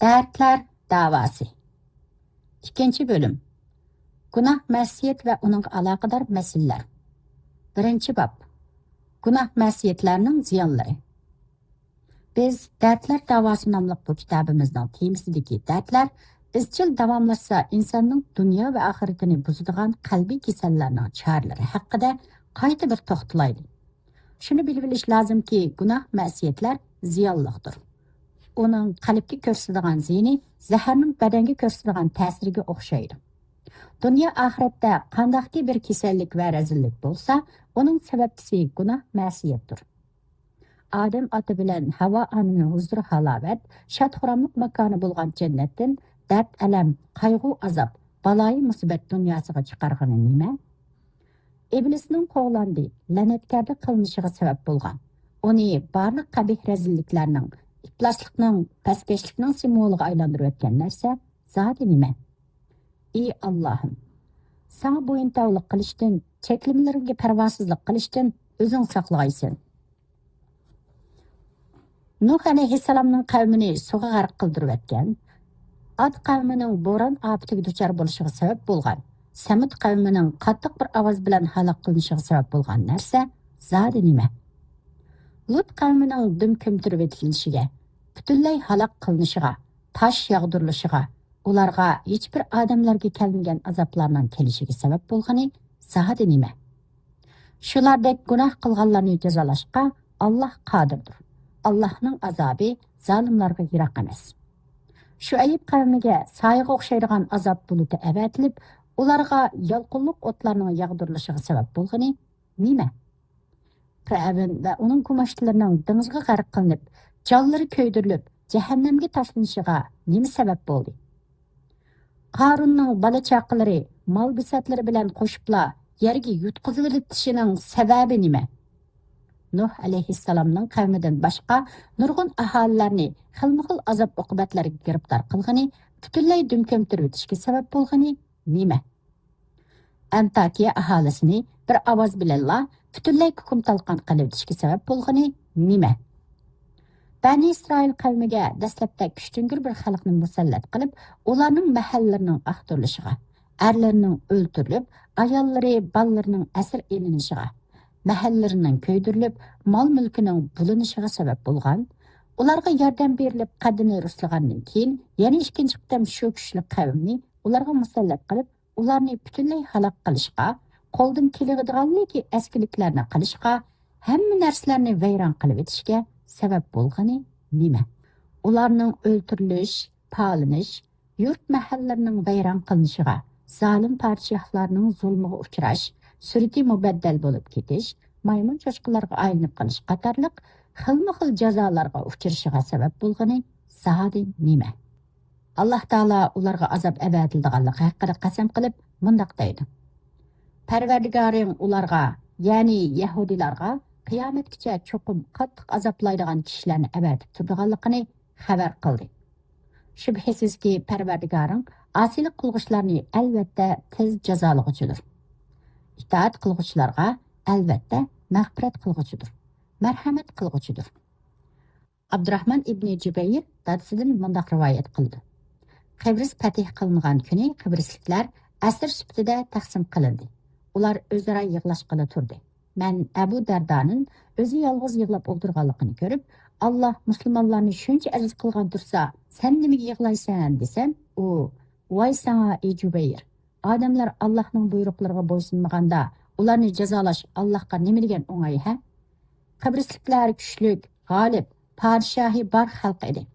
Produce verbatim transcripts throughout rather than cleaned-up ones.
دەردلەر داۋاسى. ئىككىنچى بۆلۈم. گۇناھ، مەسىيەت ۋە ئۇنىڭغا ئالاقىدار مەسىلىلەر. بىرىنچى باب. گۇناھ، مەسىيەتلەرنىڭ زىيانلىرى. بىز دەردلەر داۋاسى ناملىق بۇ كىتابىمىزنىڭ تېمىسىدىكى دەردلەر ئىزچىل داۋاملاشسا ئىنساننىڭ دۇنيا ۋە ئاخىرىتىنى بۇزىدىغان قەلبىي كېسەللەرنىڭ چارىلىرى ھەققىدە قايتا بىر توختىلايلى. شۇنى بىلىۋېلىش لازىمكى، گۇناھ، مەسىيەتلەر زىيانلىقتۇر. ئۇنىڭ قەلبكە كۆرسىتىدىغان زىيىنى زەھەرنىڭ بەدەنگە كۆرسىتىدىغان تەسىرىگە ئوخشايدۇ. دۇنيا ئاخىرەتتە قانداقكى بىر كېسەللىك ۋە رەزىللىك بولسا، ئۇنىڭ سەۋەبچىسى گۇناھ، مەسىيەتتۇر. ئادەم ئاتا بىلەن ھاۋا ئانىنى ھۇزۇر، ھالاۋەت، شاد-خۇراملىق ماكانى بولغان جەننەتتىن دەرد-ئەلەم، قايغۇ-ئازاب، بالايىمۇسىبەت دۇنياسىغا چىقارغىنى نېمە؟ ئىبلىسنىڭ قوغلاندى، لەنەتكارلىق قىلىنىشىغا سەۋەب بولغان، ئۇنى بارلىق قەبىھ رەزىللىكلەرنىڭ، ئىپلاسلىقنىڭ، پەسكەشلىكنىڭ سىمۋولىغا ئايلاندۇرۇۋەتكەن نەرسە زادى نېمە؟ ئى ئاللاھىم، ساڭا بويۇنتاۋلىق قىلىشتىن، چەكلىمىلىرىڭگە پەرۋاسىزلىق قىلىشتىن ئۆزۈڭ ساقلىغايسەن. نۇھ ئەلەيھىسسالامنىڭ قەۋمىنى سۇغا غەرق قىلدۇرۇۋەتكەن، ئاد قەۋمىنىڭ بوران ئاپىتىگە دۇچار بولۇشىغا سەۋەب بولغان، سەمۇد قەۋمىنىڭ قاتتىق بىر ئاۋاز بىلەن ھالاك قىلىنىشىغا سەۋەب بولغان نەرسە زادى نېمە؟ لۇت قەۋمىنىڭ دۈم كۆمتۈرۈۋېتىلىشىگە، پۈتۈنلەي ھالاك قىلىنىشىغا، تاش ياغدۇرۇلۇشىغا، ئۇلارغا ھېچبىر ئادەملەرگە كەلمىگەن ئازابلارنىڭ كېلىشىگە سەۋەب بولغىنى زادى نېمە؟ شۇلاردەك گۇناھ قىلغانلارنى جازالاشقا ئاللاھ قادىردۇر. ئاللاھنىڭ ئازابى زالىملارغا يىراق ئەمەس. شۇئەيب قەۋمىگە سايىغا ئوخشايدىغان ئازاب بۇلۇتى ئەۋەتىلىپ، ئۇلارغا يالقۇنلۇق ئوتلارنىڭ ياغدۇرۇلۇشىغا سەۋەب بولغىنى نېمە؟ پىرئەۋن ۋە ئۇنىڭ گۇماشتىلىرىنىڭ دېڭىزغا غەرق قىلىنىپ، جانلىرى كۆيدۈرۈلۈپ، جەھەننەمگە تاشلىنىشىغا نېمە سەۋەب بولدى؟ قارۇننىڭ بالا-چاقىلىرى، مال-بېسەتلىرى بىلەن قوشۇپلا يەرگە يۇتقۇزۇۋېلىتىشىنىڭ سەۋەبى نېمە؟ نۇھ ئەلەيھىسسالامنىڭ قەۋمىدىن باشقا نۇرغۇن ئاھالىلەرنى خىلمۇخىل ئازاب-ئوقۇبەتلەرگە گىرىپتار قىلغىنى، پۈتۈنلەي دۈم كۆمتۈرۈۋېتىشكە سەۋەب بولغىنى نېمە؟ ئەنتاكىيە ئاھالىسىنى بىر ئاۋاز بىلەنلا پۈتۈنلەي كۇكۇم-تالقان قىلىۋېتىشكە سەۋەب بولغىنى نېمە؟ بەنى ئىسرائىل قەۋمىگە دەسلەپتە كۈچتۈڭگۈر بىر خەلقنى مۇسەللەت قىلىپ، ئۇلارنىڭ مەھەللىرىنىڭ ئاختۇرۇلۇشىغا، ئەرلىرىنىڭ ئۆلتۈرۈلۈپ، ئاياللىرى، بالىلىرىنىڭ ئەسىر ئېلىنىشىغا، مەھەللىرىنىڭ كۆيدۈرۈلۈپ، مال-مۈلكىنىڭ بۇلىنىشىغا سەۋەب بولغان، ئۇلارغا ياردەم بېرىلىپ، قەددىنى رۇسلىغاندىن كېيىن، يەنە ئىككىنچى قېتىم شۇ كۈچلۈك قەۋمنى ئۇلارغا مۇسەللەت قىلىپ، ئۇلارنى پۈتۈنلەي ھالاك قىلىشقا، قولدىن كېلىدىغانلىكى ئەسكىلىكلەرنى قىلىشقا، ھەممە نەرسىلەرنى ۋەيران قىلىۋېتىشكە سەۋەب بولغىنى نېمە؟ ئۇلارنىڭ ئۆلتۈرۈلۈش، پالىنىش، يۇرت مەھەللىلىرىنىڭ ۋەيران قىلىنىشىغا، زالىم پادىشاھلارنىڭ زۇلمىغا ئۇچراش، سۈرىتى مۇبەددەل بولۇپ كېتىش، مايمۇن چوشقىلارغا ئايلىنىپ قېلىش قاتارلىق خىلمۇ خىل جازالارغا ئۇچرىشىغا سەۋەب بولغىنى زادى نېمە؟ ئاللاھ تائالا ئۇلارغا ئازاب ئەۋەتىلىدىغانلىقى ھەققىدە قەسەم قىلىپ مۇنداق دەيدۇ: پەرۋەردىگارىڭ ئۇلارغا، يەنى يەھۇدىيلارغا قىيامەتكىچە چوقۇم قاتتىق ئازابلايدىغان كىشىلەرنى ئەۋەتىپ تۇرىدىغانلىقىنى خەۋەر قىلدى. شۈبھىسىزكى، پەرۋەردىگارىڭ ئاسىيلىق قىلغۇچىلارنى ئەلۋەتتە تېز جازالىغۇچىدۇر. ئىتائەت قىلغۇچىلارغا ئەلۋەتتە مەغپىرەت قىلغۇچىدۇر، مەرھەمەت قىلغۇچىدۇر. ئابدۇراھمان ئىبنى جۇبەير دادىسىدىن مۇنداق رىۋايەت قىلىدۇ: قىبرىس پەتھ قىلىنغان كۈنى قىبرىسلىكلەر ئەسىر سۈپىتىدە تەقسىم قىلىندى. ئۇلار ئۆزئارا يىغلاشقىلى تۇردى. مەن ئەبۇ دەردانىڭ ئۆزى يالغۇز يىغلاپ ئولتۇرغانلىقىنى كۆرۈپ، «ئاللاھ مۇسۇلمانلارنى شۇنچە ئەزىز قىلغان تۇرسا، سەن نېمىگە يىغلايسەن؟» دېسەم، ئۇ: «ۋاي ساڭا، ئى جۇبەير! ئادەملەر ئاللاھنىڭ بۇيرۇقلىرىغا بويسۇنمىغاندا، ئۇلارنى جازالاش ئاللاھقا نېمە دېگەن ئوڭاي، ھە؟» قىبرىسلىكلار كۈچلۈك، غالىب، پادىشاھى بار خەلق ئىدى.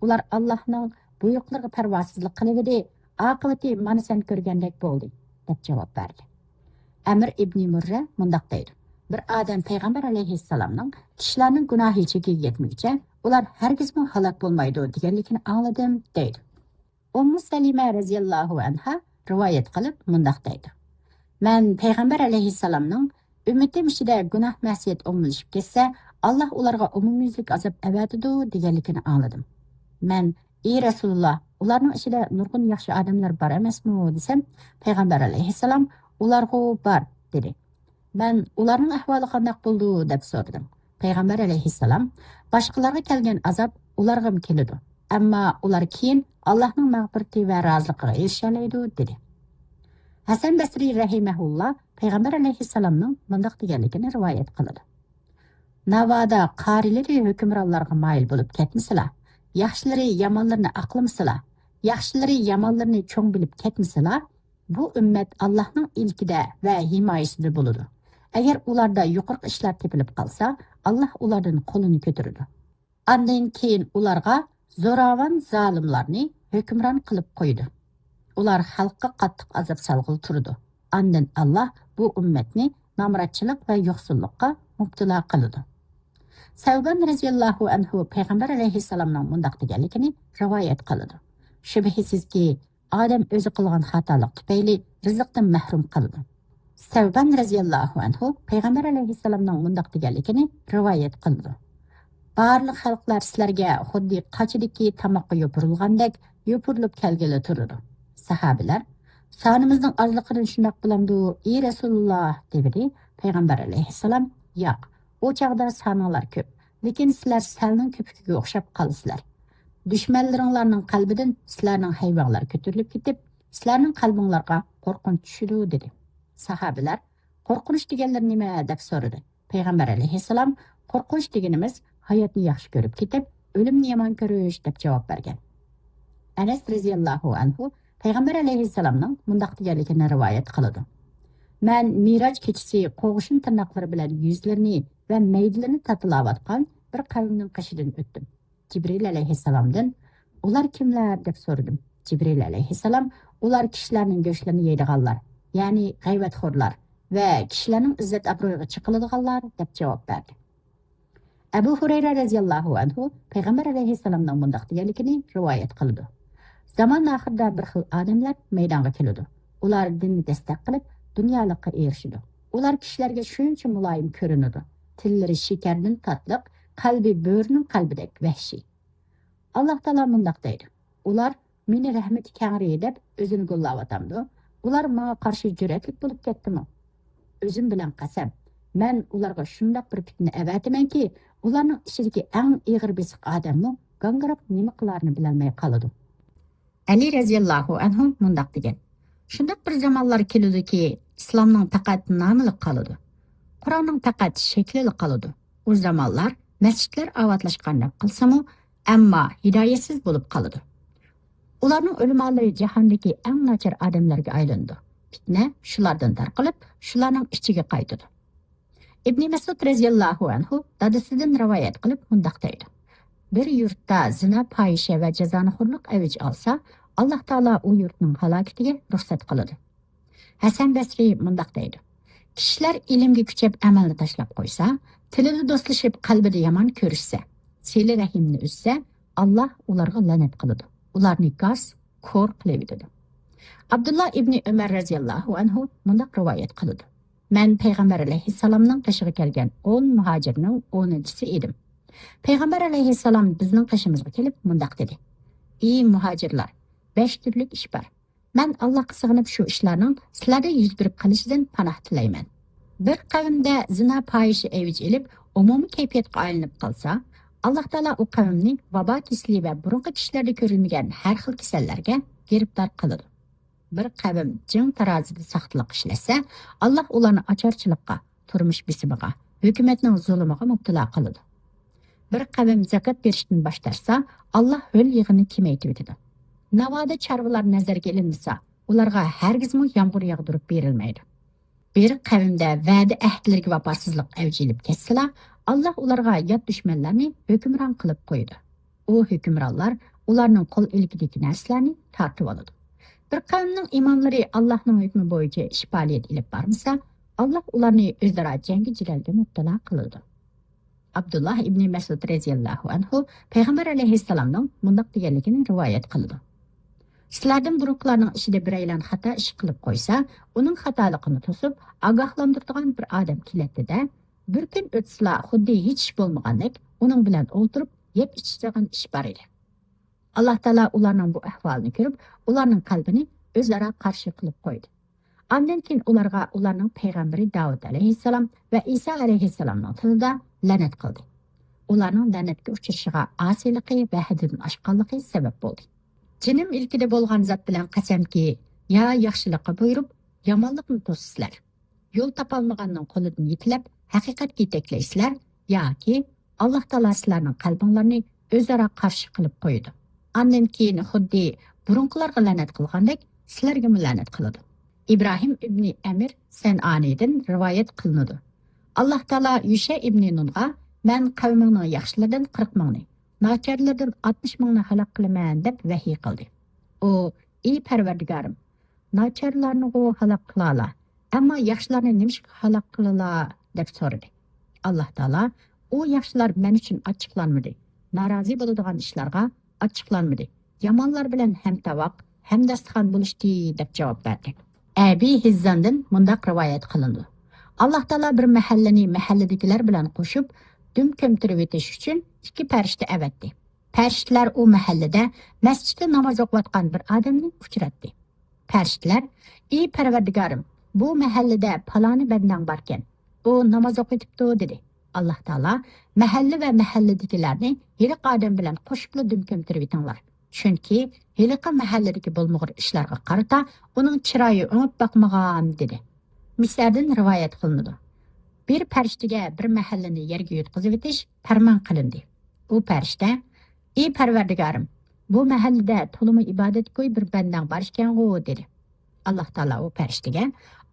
ئۇلار ئاللاھنىڭ بۇيرۇقلىرىغا پەرۋاسىزلىق قىلىۋىدى، ئاقىۋىتى مانا سەن كۆرگەندەك بولدى، دەپ جاۋاب بەردى. ئەمىر ئىبنى مۇررە مۇنداق دەيدۇ: بىر ئادەم پەيغەمبەر ئەلەيھىسسالامنىڭ «كىشىلەرنىڭ گۇناھى چېكىگە يەتمىگۈچە ئۇلار ھەرگىزمۇ ھالاك بولمايدۇ» دېگەنلىكىنى ئاڭلىدىم، دەيدۇ. ئۇممۇ سەلىمە رەزىياللاھۇ ئەنھا رىۋايەت قىلىپ مۇنداق دەيدۇ: مەن پەيغەمبەر ئەلەيھىسسالامنىڭ «ئۈممىتىم ئىچىدە گۇناھ مەسىيەت ئومۇملىشىپ كەتسە، ئاللاھ ئۇلارغا ئومۇميۈزلۈك ئازاب ئەۋەتىدۇ» دېگەنلىكىنى ئاڭلىدىم. مەن: «ئى رەسۇلۇللاھ، ئۇلارنىڭ ئىچىدە نۇرغۇن ياخشى ئادەملەر بار ئەمەسمۇ؟» دېسەم، پەيغەمبەر ئەلەيھىسسالام: «ئۇلارغۇ بار» دېدى. مەن: «ئۇلارنىڭ ئەھۋالى قانداق بولىدۇ؟» دەپ سورىدىم. پەيغەمبەر ئەلەيھىسسالام: «باشقىلارغا كەلگەن ئازاب ئۇلارغىمۇ كېلىدۇ. ئەمما ئۇلار كېيىن ئاللاھنىڭ مەغپىرىتى ۋە رازىلىقىغا ئېرىشەلەيدۇ، دېدى. ھەسەن بەسرى رەھىمەھۇللا پەيغەمبەر ئەلەيھىسسالامنىڭ مۇنداق دېگەنلىكىنى رىۋايەت قىلىدۇ. ناۋادا قارىلىرى ھۆكۈمرانلارغا مايىل بولۇپ كەتمىسىلا، ياخشىلىرى يامانلىرىنى ئاقلىمىسىلا، ياخشىلىرى يامانلىرىنى چوڭ بىلىپ كەتمىسىلا، بۇ ئۈممەت ئاللاھنىڭ ئىلكىدە ۋە ھىمايىسىدە بولىدۇ. ئەگەر ئۇلاردا يۇقىرىقى ئىشلار تېپىلىپ قالسا، ئاللاھ ئۇلاردىن قولىنى كۆتۈرىدۇ. ئاندىن كېيىن ئۇلارغا زوراۋان زالىملارنى ھۆكۈمران قىلىپ قويىدۇ. ئۇلار خەلققە قاتتىق ئازاب سالغىلى تۇرىدۇ. ئاندىن ئاللاھ بۇ ئۈممەتنى نامراتچىلىق ۋە يوقسۇللۇققا مۇپتىلا قىلىدۇ. سەۋبان رەزىياللاھۇ ئەنھۇ پەيغەمبەر ئەلەيھىسسالامنىڭ مۇنداق دېگەنلىكىنى رىۋايەت قىلىدۇ: شۈبھىسىزكى، ئادەم ئۆزى قىلغان خاتالىق تۈپەيلى رىزىقتىن مەھرۇم قالىدۇ. سەۋبان رەزىياللاھۇ ئەنھۇ پەيغەمبەر ئەلەيھىسسالامنىڭ مۇنداق دېگەنلىكىنى رىۋايەت قىلىدۇ: بارلىق خەلقلەر سىلەرگە خۇددى قاچىدىكى تاماققا يوپۇرۇلغاندەك يوپۇرۇلۇپ كەلگىلى تۇرىدۇ. ساھابىلەر: سانىمىزنىڭ ئازلىقىدىن شۇنداق بولامدۇ، ئى رەسۇلۇللاھ؟ دېدى. پەيغەمبەر ئەلەيھىسسالام: ياق، ئۇ چاغدا سانىڭلار كۆپ، لېكىن سىلەر سەلنىڭ كۆپلۈكىگە ئوخشاپ قالىسىلەر. دۈشمەنلىرىڭلارنىڭ قەلبىدىن سىلەرنىڭ ھەيۋەڭلار كۆتۈرۈلۈپ كېتىپ، سىلەرنىڭ قەلبىڭلارغا قورقۇنچ چۈشىدۇ، دېدى. ساھابىلەر: قورقۇنچ دېگەنلىرى نېمە؟ دەپ سورىدى. پەيغەمبەر ئەلەيھىسسالام: قورقۇنچ دېگىنىمىز ھاياتنى ياخشى كۆرۈپ كېتىپ، ئۆلۈمنى يامان كۆرۈش، دەپ جاۋاب بەرگەن. ئەنەس رەزىياللاھۇ ئەنھۇ پەيغەمبەر ئەلەيھىسسالامنىڭ مۇنداق دېگەنلىكىنى رىۋايەت قىلىدۇ: مەن مىراج كېچىسى قوغۇشۇن تىرناقلىرى بىلەن يۈزلىرىنى ۋە مەيدىلىرىنى تاتىلاۋاتقان بىر قەۋمنىڭ قېشىدىن ئۆتتۈم. جىبرىل ئەلەيھىسسالامدىن: ئۇلار كىملەر؟ دەپ سورىدىم. جىبرىل ئەلەيھىسسالام: ئۇلار كىشىلەرنىڭ گۆشلىرىنى يەيدىغانلار، يەنى غەيۋەتخورلار ۋە كىشىلەرنىڭ ئىززەت-ئابرۇيىغا چېقىلىدىغانلار، دەپ جاۋاب بەردى. ئەبۇ ھۇرەيرە رەزىياللاھۇ ئەنھۇ پەيغەمبەر ئەلەيھىسسالامنىڭ مۇنداق دېگەنلىكىنى رىۋايەت قىلىدۇ: زامان ئاخىرىدا بىر خىل ئادەملەر مەيدانغا كېلىدۇ. ئۇلار دىننى دەستەك قىلىپ، دۇنيالىققا ئېرىشىدۇ. ئۇلار كىشىلەرگە شۇنچە مۇلايىم كۆرۈنىدۇ. تىللىرى شېكەردىن تاتلىق، قەلبى بۆرىنىڭ قەلبىدەك ۋەھشىي. ئاللاھ تائالا مۇنداق دەيدۇ: ئۇلار مېنى رەھمىتى كەڭرى دەپ ئۆزىنى گوللاۋاتامدۇ؟ ئۇلار ماڭا قارشى جۈرئەتلىك بولۇپ كەتتىمۇ؟ ئۆزۈم بىلەن قەسەم، مەن ئۇلارغا شۇنداق بىر پىتنە ئەۋەتىمەنكى، ئۇلارنىڭ ئىچىدىكى ئەڭ ئېغىر بېسىق ئادەممۇ گاڭگىراپ نېمە قىلارىنى بىلەلمەي قالىدۇ. ئەلى رەزىياللاھۇ ئەنھۇ مۇنداق دېگەن: شۇنداق بىر زامانلار كېلىدۇكى، ئىسلامنىڭ پەقەت نامىلا قالىدۇ. قۇرئاننىڭ پەقەت شەكلىلا قالىدۇ. ئۇ زامانلار مەسچىتلەر ئاۋاتلاشقاندەك قىلسىمۇ، ئەمما ھىدايەتسىز بولۇپ قالىدۇ. ئۇلارنىڭ ئۆلىمالىرى جاھاندىكى ئەڭ ناچار ئادەملەرگە ئايلىنىدۇ. پىتنە شۇلاردىن تارقىلىپ، شۇلارنىڭ ئىچىگە قايتىدۇ. ئىبنى مەسئۇد رەزىياللاھۇ ئەنھۇ دادىسىدىن رىۋايەت قىلىپ مۇنداق دەيدۇ: بىر يۇرتتا زىنا، پاھىشە ۋە جازانىخورلۇق ئەۋج ئالسا، ئاللاھ تائالا ئۇ يۇرتنىڭ ھالاكىتىگە رۇخسەت قىلىدۇ. ھەسەن بەسرى مۇنداق دەيدۇ: كىشىلەر ئىلىمگە كۈچەپ ئەمەلنى تاشلاپ قويسا، تىلىدا دوستلىشىپ قەلبىدە يامان كۆرۈشسە، سىلە رەھىمنى ئۈزسە، ئاللاھ ئۇلارغا لەنەت قىلىدۇ. ئۇلارنى گاس، كور قىلىۋېتىدۇ. ئابدۇللا ئىبنى ئۆمەر رەزىياللاھۇ ئەنھۇ مۇنداق رىۋايەت قىلىدۇ: مەن پەيغەمبەر ئەلەيھىسسالامنىڭ قېشىغا كەلگەن ئون مۇھاجىرنىڭ ئونىنچىسى ئىدىم. پەيغەمبەر ئەلەيھىسسالام بىزنىڭ قېشىمىزغا كېلىپ مۇنداق دېدى: ئى مۇھاجىرلار، بەش تۈرلۈك ئىش بار. مەن ئاللاھقا سىغىنىپ شۇ ئىشلارنىڭ سىلەردە يۈز بېرىپ قېلىشىدىن پاناھ تىلەيمەن. بىر قەۋمدە زىنا، پاھىشە ئەۋج ئېلىپ، ئومۇمىي كەيپىياتقا ئايلىنىپ قالسا، ئاللاھ تائالا ئۇ قەۋمنى ۋابا كېسىلى ۋە بۇرۇنقى كىشىلەردە كۆرۈلمىگەن ھەر خىل كېسەللەرگە گىرىپتار قىلىدۇ. بىر قەۋم جىڭ تارازىدا ساختىلىق ئىشلەتسە، ئاللاھ ئۇلارنى ئاچارچىلىققا، تۇرمۇش بېسىمىغا، ھۆكۈمەتنىڭ زۇلۇمىغا مۇپتىلا قىلىدۇ. بىر قەۋم زاكات بېرىشتىن باش تارتسا، ئاللاھ ھۆل يېغىنى كېمەيتىۋېتىدۇ. ناۋادا چارۋىلار نەزەرگە ئېلىنمىسا، ئۇلارغا ھەرگىزمۇ يامغۇر ياغدۇرۇپ بېرىلمەيدۇ. بىر قەۋمدە ۋەدە ئەھدىلىرىگە ۋاپاسىزلىق ئەۋج ئېلىپ كەتسىلا، ئاللاھ ئۇلارغا يات دۈشمەنلەرنى ھۆكۈمران قىلىپ قويىدۇ. ئۇ ھۆكۈمرانلار ئۇلارنىڭ قول ئىلكىدىكى نەرسىلەرنى تارتىۋالىدۇ. بىر قەۋمنىڭ ئىماملىرى ئاللاھنىڭ ھۆكمى بويىچە ئىش پائالىيەت ئېلىپ بارمىسا، ئاللاھ ئۇلارنى ئۆزئارا جەڭگى جېدەلگە مۇپتىلا قىلىدۇ. ئابدۇللاھ ئىبنى مەسئۇد رەزىياللاھۇ ئەنھۇ پەيغەمبەر ئەلەيھىسسالامنىڭ مۇنداق دېگەنلىكىنى رىۋايەت قىلىدۇ: سىلەردىن بۇرۇنقىلارنىڭ ئىچىدە بىرەيلەن خاتا ئىش قىلىپ قويسا، ئۇنىڭ خاتالىقىنى توسۇپ، ئاگاھلاندۇرىدىغان بىر ئادەم كېلەتتى-دە، بىر كۈن ئۆتسىلا، خۇددى ھېچ ئىش بولمىغاندەك ئۇنىڭ بىلەن ئولتۇرۇپ يەپ ئىچىدىغان ئىش بار ئىدى. ئاللاھ تائالا ئۇلارنىڭ بۇ ئەھۋالىنى كۆرۈپ، ئۇلارنىڭ قەلبىنى ئۆزئارا قارشى قىلىپ قويدى. ئاندىن كېيىن ئۇلارغا ئۇلارنىڭ پەيغەمبىرى داۋۇت ئەلەيھىسسالام ۋە ئىسا ئەلەيھىسسالامنىڭ تىلىدا لەنەت قىلدى. ئۇلارنىڭ لەنەتكە ئۇچرىشىغا ئاسىيلىقى ۋە ھەددىدىن ئاشقانلىقى سەۋەب بولدى. جېنىم ئىلكىدە بولغان زات بىلەن قەسەمكى، يا ياخشىلىققا بۇيرۇپ، يامانلىقنى توسىسىلەر. يول تاپالمىغاننىڭ قولىدىن يېتىلەپ، ھەقىقەتكە يېتەكلەيسىلەر ياكى ئاللاھ تائالا سىلەرنىڭ قەلبىڭلارنى ئۆزئارا قارشى قىلىپ قويىدۇ. ئاندىن كېيىن خۇددى بۇرۇنقىلارغا لەنەت قىلغاندەك سىلەرگىمۇ لەنەت قىلىدۇ. ئىبراھىم ئىبنى ئەمىر سەنئانىدىن رىۋايەت قىلىنىدۇ. ئاللاھ تائالا يۈشە ئىبنى نۇنغا، مەن قەۋمىڭنىڭ ياخشىلىرىدىن قىرىق مىڭنى، ناچارلىرىدىن ئاتمىش مىڭنى ھالاك قىلىمەن دەپ ۋەھىي قىلدى. ئۇ، ئى پەرۋەردىگارىم، ناچارلارنىغۇ ھالاك قىلالا، ئەمما ياخشىلارنى نېمىشقا ھالاك قىلالا؟ دەپ سورىدى. ئاللاھ تائالا، ئۇ ياخشىلار مەن ئۈچۈن ئاچچىقلانمىدى، نارازى بولىدىغان ئىشلارغا ئاچچىقلانمىدى، يامانلار بىلەن ھەمتاۋاق، ھەمداستىخان بولۇشتى، دەپ جاۋاب بەردى. ئەبى ھىززاندىن مۇنداق رىۋايەت قىلىنىدۇ. ئاللاھ تائالا بىر مەھەللىنى مەھەللىدىكىلەر بىلەن قوشۇپ، دۈم كۆمتۈرۈۋېتىش ئۈچۈن ئىككى پەرىشتە ئەۋەتتى. پەرىشتىلەر ئۇ مەھەللىدە مەسچىتتە ناماز ئوقۇۋاتقان بىر ئادەمنى ئۇچراتتى. پەرىشتىلەر، ئى پەرۋەردىگارىم، بۇ مەھەللىدە پالانى بەندەڭ باركەن، ئۇ ناماز ئوقۇۋېتىپتۇ، دېدى. ئاللاھ تائالا، مەھەللە ۋە مەھەللىدىكىلەرنى ھېلىقى ئادەم بىلەن قوشۇپلا دۈم كۆمتۈرۈۋېتىڭلار. چۈنكى ھېلىقى مەھەللىدىكى بولمىغۇر ئىشلارغا قارىتا ئۇنىڭ چىرايى ئۆڭۈپ باقمىغان، دېدى. مۇسەدىن رىۋايەت قىلىنىدۇ. بىر پەرىشتىگە بىر مەھەللىنى يەرگە يۇتقۇزۇۋېتىش پەرمان قىلىندى. ئۇ پەرىشتە، ئى پەرۋەردىگارىم، بۇ مەھەللىدە تولىمۇ ئىبادەتگوي بىر بەندەڭ بار ئىكەنغۇ، دېدى. ئاللاھ تائالا ئۇ پەرىشتىگە،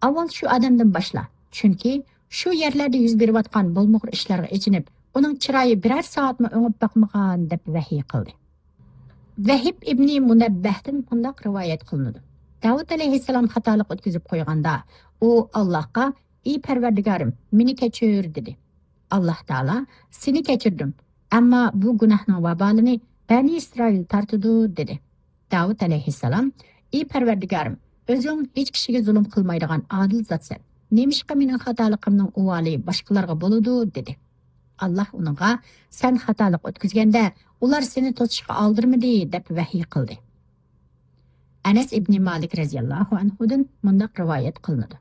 ئاۋۋال شۇ ئادەمدىن باشلا، چۈنكى شۇ يەرلەردە يۈز بېرىۋاتقان بولمىغۇر ئىشلارغا ئېچىنىپ، ئۇنىڭ چىرايى بىرەر سائەتمۇ ئۆڭۈپ باقمىغان، دەپ ۋەھىي قىلدى. ۋەھىب ئىبنى مۇنەببەھتىن مۇنداق رىۋايەت قىلىنىدۇ. داۋۇت ئەلەيھىسسالام خاتالىق ئۆتكۈزۈپ قويغاندا، ئۇ ئاللاھقا، ئى پەرۋەردىگارىم، مېنى كەچۈر، دېدى. ئاللاھ تائالا، سېنى كەچۈردۈم، ئەمما بۇ گۇناھنىڭ ۋابالىنى بەنى ئىسرائىل تارتىدۇ، دېدى. داۋۇت ئەلەيھىسسالام، ئى پەرۋەردىگارىم، ئۆزۈڭ ھېچ كىشىگە زۇلۇم قىلمايدىغان ئادىل زاتسەن، نېمىشقا مېنىڭ خاتالىقىمنىڭ ئۇۋالى باشقىلارغا بولىدۇ؟ دېدى. ئاللاھ ئۇنىڭغا، سەن خاتالىق ئۆتكۈزگەندە ئۇلار سېنى توسۇشقا ئالدىرىمىدى، دەپ ۋەھىي قىلدى. ئەنەس ئىبنى مالىك رەزىياللاھۇ ئەنھۇدىن مۇنداق رىۋايەت قىلىنىدۇ.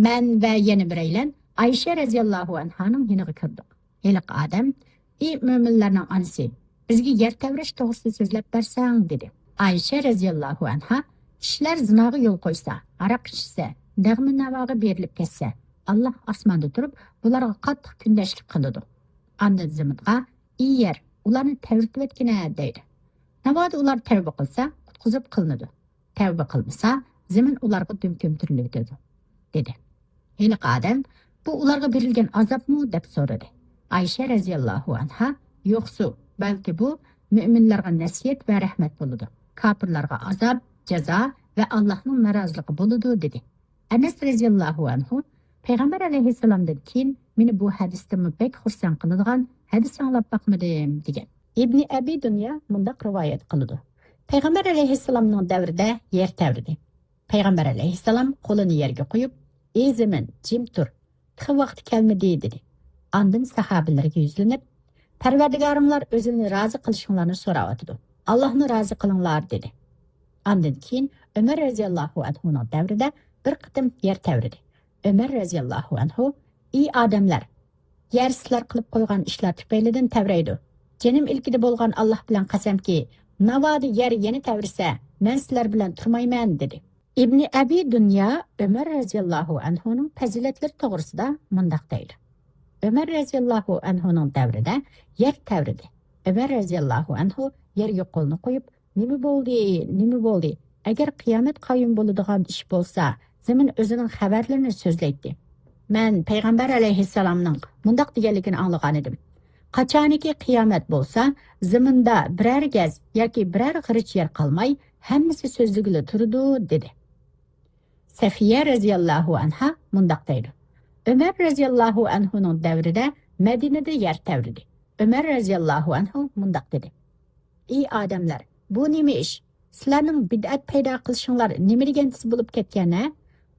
مەن ۋە يەنە بىرەيلەن ئايشە رەزىياللاھۇ ئەنھانىڭ يېنىغا كىردۇق. ھېلىقى ئادەم، ئى مۆمىنلەرنىڭ ئانىسى، بىزگە يەر تەۋرەش توغرىسىدا سۆزلەپ بەرسەڭ، دېدى. ئايشە رەزىياللاھۇ ئەنھا، كىشىلەر زىناغا يول قويسا، ھاراق ئىچسە، نەغمە ناۋاغا بېرىلىپ كەتسە، ئاللاھ ئاسماندا تۇرۇپ بۇلارغا قاتتىق كۈندەشلىك قىلىدۇ. ئاندىن زېمىنغا، ئى يەر، ئۇلارنى تەۋرىتىۋەتكىنە، دەيدۇ. ناۋادا ئۇلار تەۋبە قىلسا، قۇتقۇزۇپ قىلىنىدۇ. تەۋبە قىلمىسا، زېمىن ئۇلارغا دۈم كۆمتۈرۈلۈۋېتىدۇ، دېدى. ھېلىقى ئادەم، بۇ ئۇلارغا بېرىلگەن ئازابمۇ؟ دەپ سورىدى. ئايشە رەزىياللاھۇ ئەنھا، يوقسۇ، بەلكى بۇ مۆمىنلارغا نەسىھەت ۋە رەھمەت بولىدۇ. كاپىرلارغا ئازاب، جازا ۋە ئاللاھنىڭ نارازىلىقى بولىدۇ، دېدى. ئەنەس رەزىياللاھۇ ئەنھۇ، پەيغەمبەر ئەلەيھىسسالامدىن كېيىن مېنى بۇ ھەدىستىنمۇ بەك خۇرسەن قىلىدىغان ھەدىس ئاڭلاپ باقمىدىم، دېگەن. ئىبنى ئەبى دۇنيا مۇنداق رىۋايەت قىلىدۇ. پەيغەمبەر ئەلەيھىسسالامنىڭ دەۋرىدە يەر تەۋرىدى. پەيغەمبەر ئەلەيھىسسالام قولىنى يەرگە قويۇپ، ئى زېمىن، جىم تۇر، تېخى ۋاقتى كەلمىدى، دېدى. ئاندىن ساھابىلىرىگە يۈزلىنىپ، پەرۋەردىگارىڭلار ئۆزىنى رازى قىلىشىڭلارنى سوراۋاتىدۇ، ئاللاھنى رازى قىلىڭلار، دېدى. ئاندىن كېيىن ئۆمەر رەزىياللاھۇ ئەنھۇنىڭ دەۋرىدە بىر قېتىم يەر تەۋرىدى. ئۆمەر رەزىياللاھۇ ئەنھۇ، ئى ئادەملەر، يەر سىلەر قىلىپ قويغان ئىشلار تۈپەيلىدىن تەۋرەيدۇ. جېنىم ئىلكىدە بولغان ئاللاھ بىلەن قەسەمكى، ناۋادا يەر يەنە تەۋرىسە، مەن سىلەر بىلەن تۇرمايمەن، دېدى. ئىبنى ئەبى دۇنيا ئۆمەر رەزىياللاھۇ ئەنھۇنىڭ پەزىلەتلىرى توغرىسىدا مۇنداق دەيدۇ. ئۆمەر رەزىياللاھۇ ئەنھۇنىڭ دەۋرىدە يەر تەۋرىدى. ئۆمەر رەزىياللاھۇ ئەنھۇ يەرگە قولىنى قويۇپ، نېمە بولدى، نېمە بولدى؟ ئەگەر قىيامەت قايىم بولىدىغان ئىش بولسا، زېمىن ئۆزىنىڭ خەۋەرلىرىنى سۆزلەيتتى. مەن پەيغەمبەر ئەلەيھىسسالامنىڭ مۇنداق دېگەنلىكىنى ئاڭلىغانىدىم. قاچانكى قىيامەت بولسا، زېمىندا بىرەر گەز ياكى بىرەر غېرىچ يەر قالماي، ھەممىسى سۆزلىگىلى تۇرىدۇ، دېدى. سەفىيە رەزىياللاھۇ ئەنھا مۇنداق دەيدۇ. ئۆمەر رەزىياللاھۇ ئەنھۇنىڭ دەۋرىدە مەدىنىدە يەر تەۋرىدى. ئۆمەر رەزىياللاھۇ ئەنھۇ مۇنداق دېدى. ئى ئادەملەر، بۇ نېمە ئىش؟ سىلەرنىڭ بىدئەت پەيدا قىلىشىڭلار نېمە دېگەن تېز بولۇپ كەتكەن ھە؟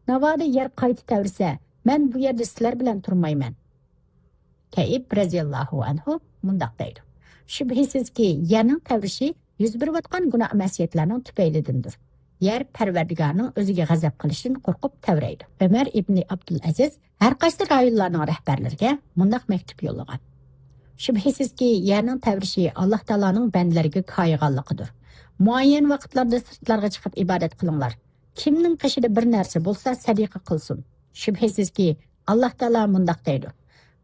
ناۋادا يەر قايتا تەۋرىسە، مەن بۇ يەردە سىلەر بىلەن تۇرمايمەن. كەئىب رەزىياللاھۇ ئەنھۇ مۇنداق دەيدۇ. شۈبھىسىزكى، يەرنىڭ تەۋرىشى يۈز بېرىۋاتقان گۇناھ مەسىيەتلەرنىڭ تۈپەيلىدىندۇر. يەر پەرۋەردىگارنىڭ ئۆزىگە غەزەپ قىلىشىدىن قورقۇپ تەۋرەيدۇ. ئۆمەر ئىبنى ئابدۇلئەزىز ھەر قايسى رايونلارنىڭ رەھبەرلىرىگە مۇنداق مەكتۇپ يوللىغان. شۈبھىسىزكى، يەرنىڭ تەۋرىشى ئاللاھ تائالانىڭ بەندىلىرىگە كايىغانلىقىدۇر. مۇئەييەن ۋاقىتلاردا سىرتلارغا چىقىپ ئىبادەت قىلىڭلار. كىمنىڭ قېشىدا بىر نەرسە بولسا، سەدىقە قىلسۇن. شۈبھىسىزكى، ئاللاھ تائالا مۇنداق دەيدۇ: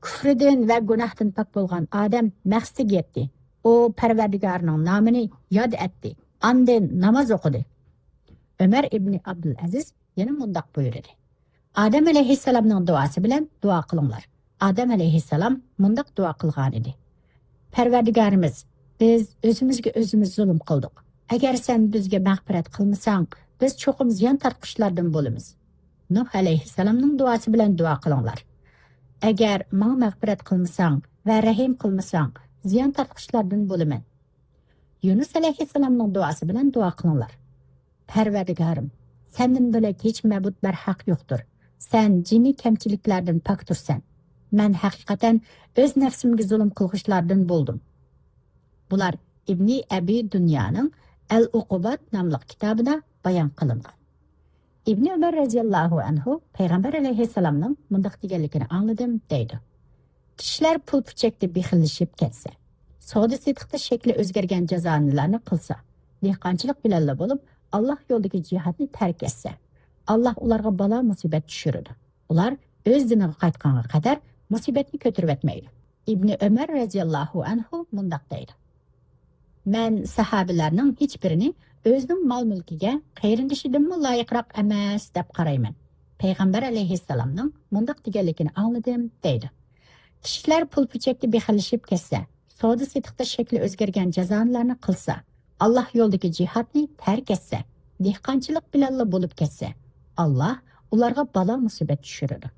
كۇفرىدىن ۋە گۇناھتىن پاك بولغان ئادەم مەقسىتىگە يەتتى. ئۇ پەرۋەردىگارىنىڭ نامىنى ياد ئەتتى. ئاندىن ناماز ئوقۇدى. ئۆمەر ئىبنى ئابدۇلئەزىز يەنە مۇنداق بۇيرۇدى: ئادەم ئەلەيھىسسالامنىڭ دۇئاسى بىلەن دۇئا قىلىڭلار. ئادەم ئەلەيھىسسالام مۇنداق دۇئا قىلغانىدى: پەرۋەردىگارىمىز، بىز ئۆزىمىزگە ئۆزىمىز زۇلۇم قىلدۇق. ئەگەر سەن بىزگە مەغپىرەت قىلمىساڭ، بىز چوقۇم زىيان تارتقۇچىلاردىن بولىمىز. نۇھ ئەلەيھىسسالامنىڭ دۇئاسى بىلەن دۇئا قىلىڭلار. ئەگەر ماڭا مەغپىرەت قىلمىساڭ ۋە رەھىم قىلمىساڭ، زىيان تارتقۇچىلاردىن بولىمەن. يۇنۇس ئەلەيھىسسالامنىڭ دۇئاسى بىلەن دۇئا قىلىڭلار. پەرۋەردىگارىم، سەندىن بۆلەك ھېچ مەبۇد بەرھەق يوقتۇر. سەن جىمى كەمچىلىكلەردىن پاكتۇرسەن. مەن ھەقىقەتەن ئۆز نەپسىمگە زۇلۇم قىلغۇچىلاردىن بولدۇم. بۇلار ئىبنى ئەبى دۇنيانىڭ ئەل ئۇقۇبات ناملىق كىتابىدا بايان قىلىنغان. ئىبنى ئۆمەر رەزىياللاھۇ ئەنھۇ پەيغەمبەر ئەلەيھىسسالامنىڭ مۇنداق دېگەنلىكىنى ئاڭلىدىم، دەيدۇ: كىشىلەر پۇل پۈچەكتە بېخىللىشىپ كەتسە، سودا سېتىقتا شەكلى ئۆزگەرگەن جازانىلارنى قىلسا، دېھقانچىلىق بىلەنلا بولۇپ، ئاللاھ يولىدىكى جىھادنى تەرك ئەتسە، ئاللاھ ئۇلارغا بالا مۇسىبەت چۈشۈرىدۇ. ئۇلار ئۆز دىنىغا قايتقانغا قەدەر مۇسىبەتنى كۆتۈرۈۋەتمەيدۇ. ئىبنى ئۆمەر رەزىياللاھۇ ئەنھۇ مۇنداق دەيدۇ: مەن ساھابىلەرنىڭ ھېچبىرىنى ئۆزىنىڭ مال-مۈلكىگە قېرىندىشىدىنمۇ لايىقراق ئەمەس دەپ قارايمەن. پەيغەمبەر ئەلەيھىسسالامنىڭ مۇنداق دېگەنلىكىنى ئاڭلىدىم، دەيدۇ: كىشىلەر پۇل پۈچەكتە بېخىللىشىپ كەتسە، سودا سېتىقتا شەكلى ئۆزگەرگەن جازانىلارنى قىلسا، ئاللاھ يولىدىكى جىھادنى تەرك ئەتسە، دېھقانچىلىق بىلەنلا بولۇپ كەتسە، ئاللاھ ئۇلارغا بالا مۇسىبەت چۈشۈرىدۇ.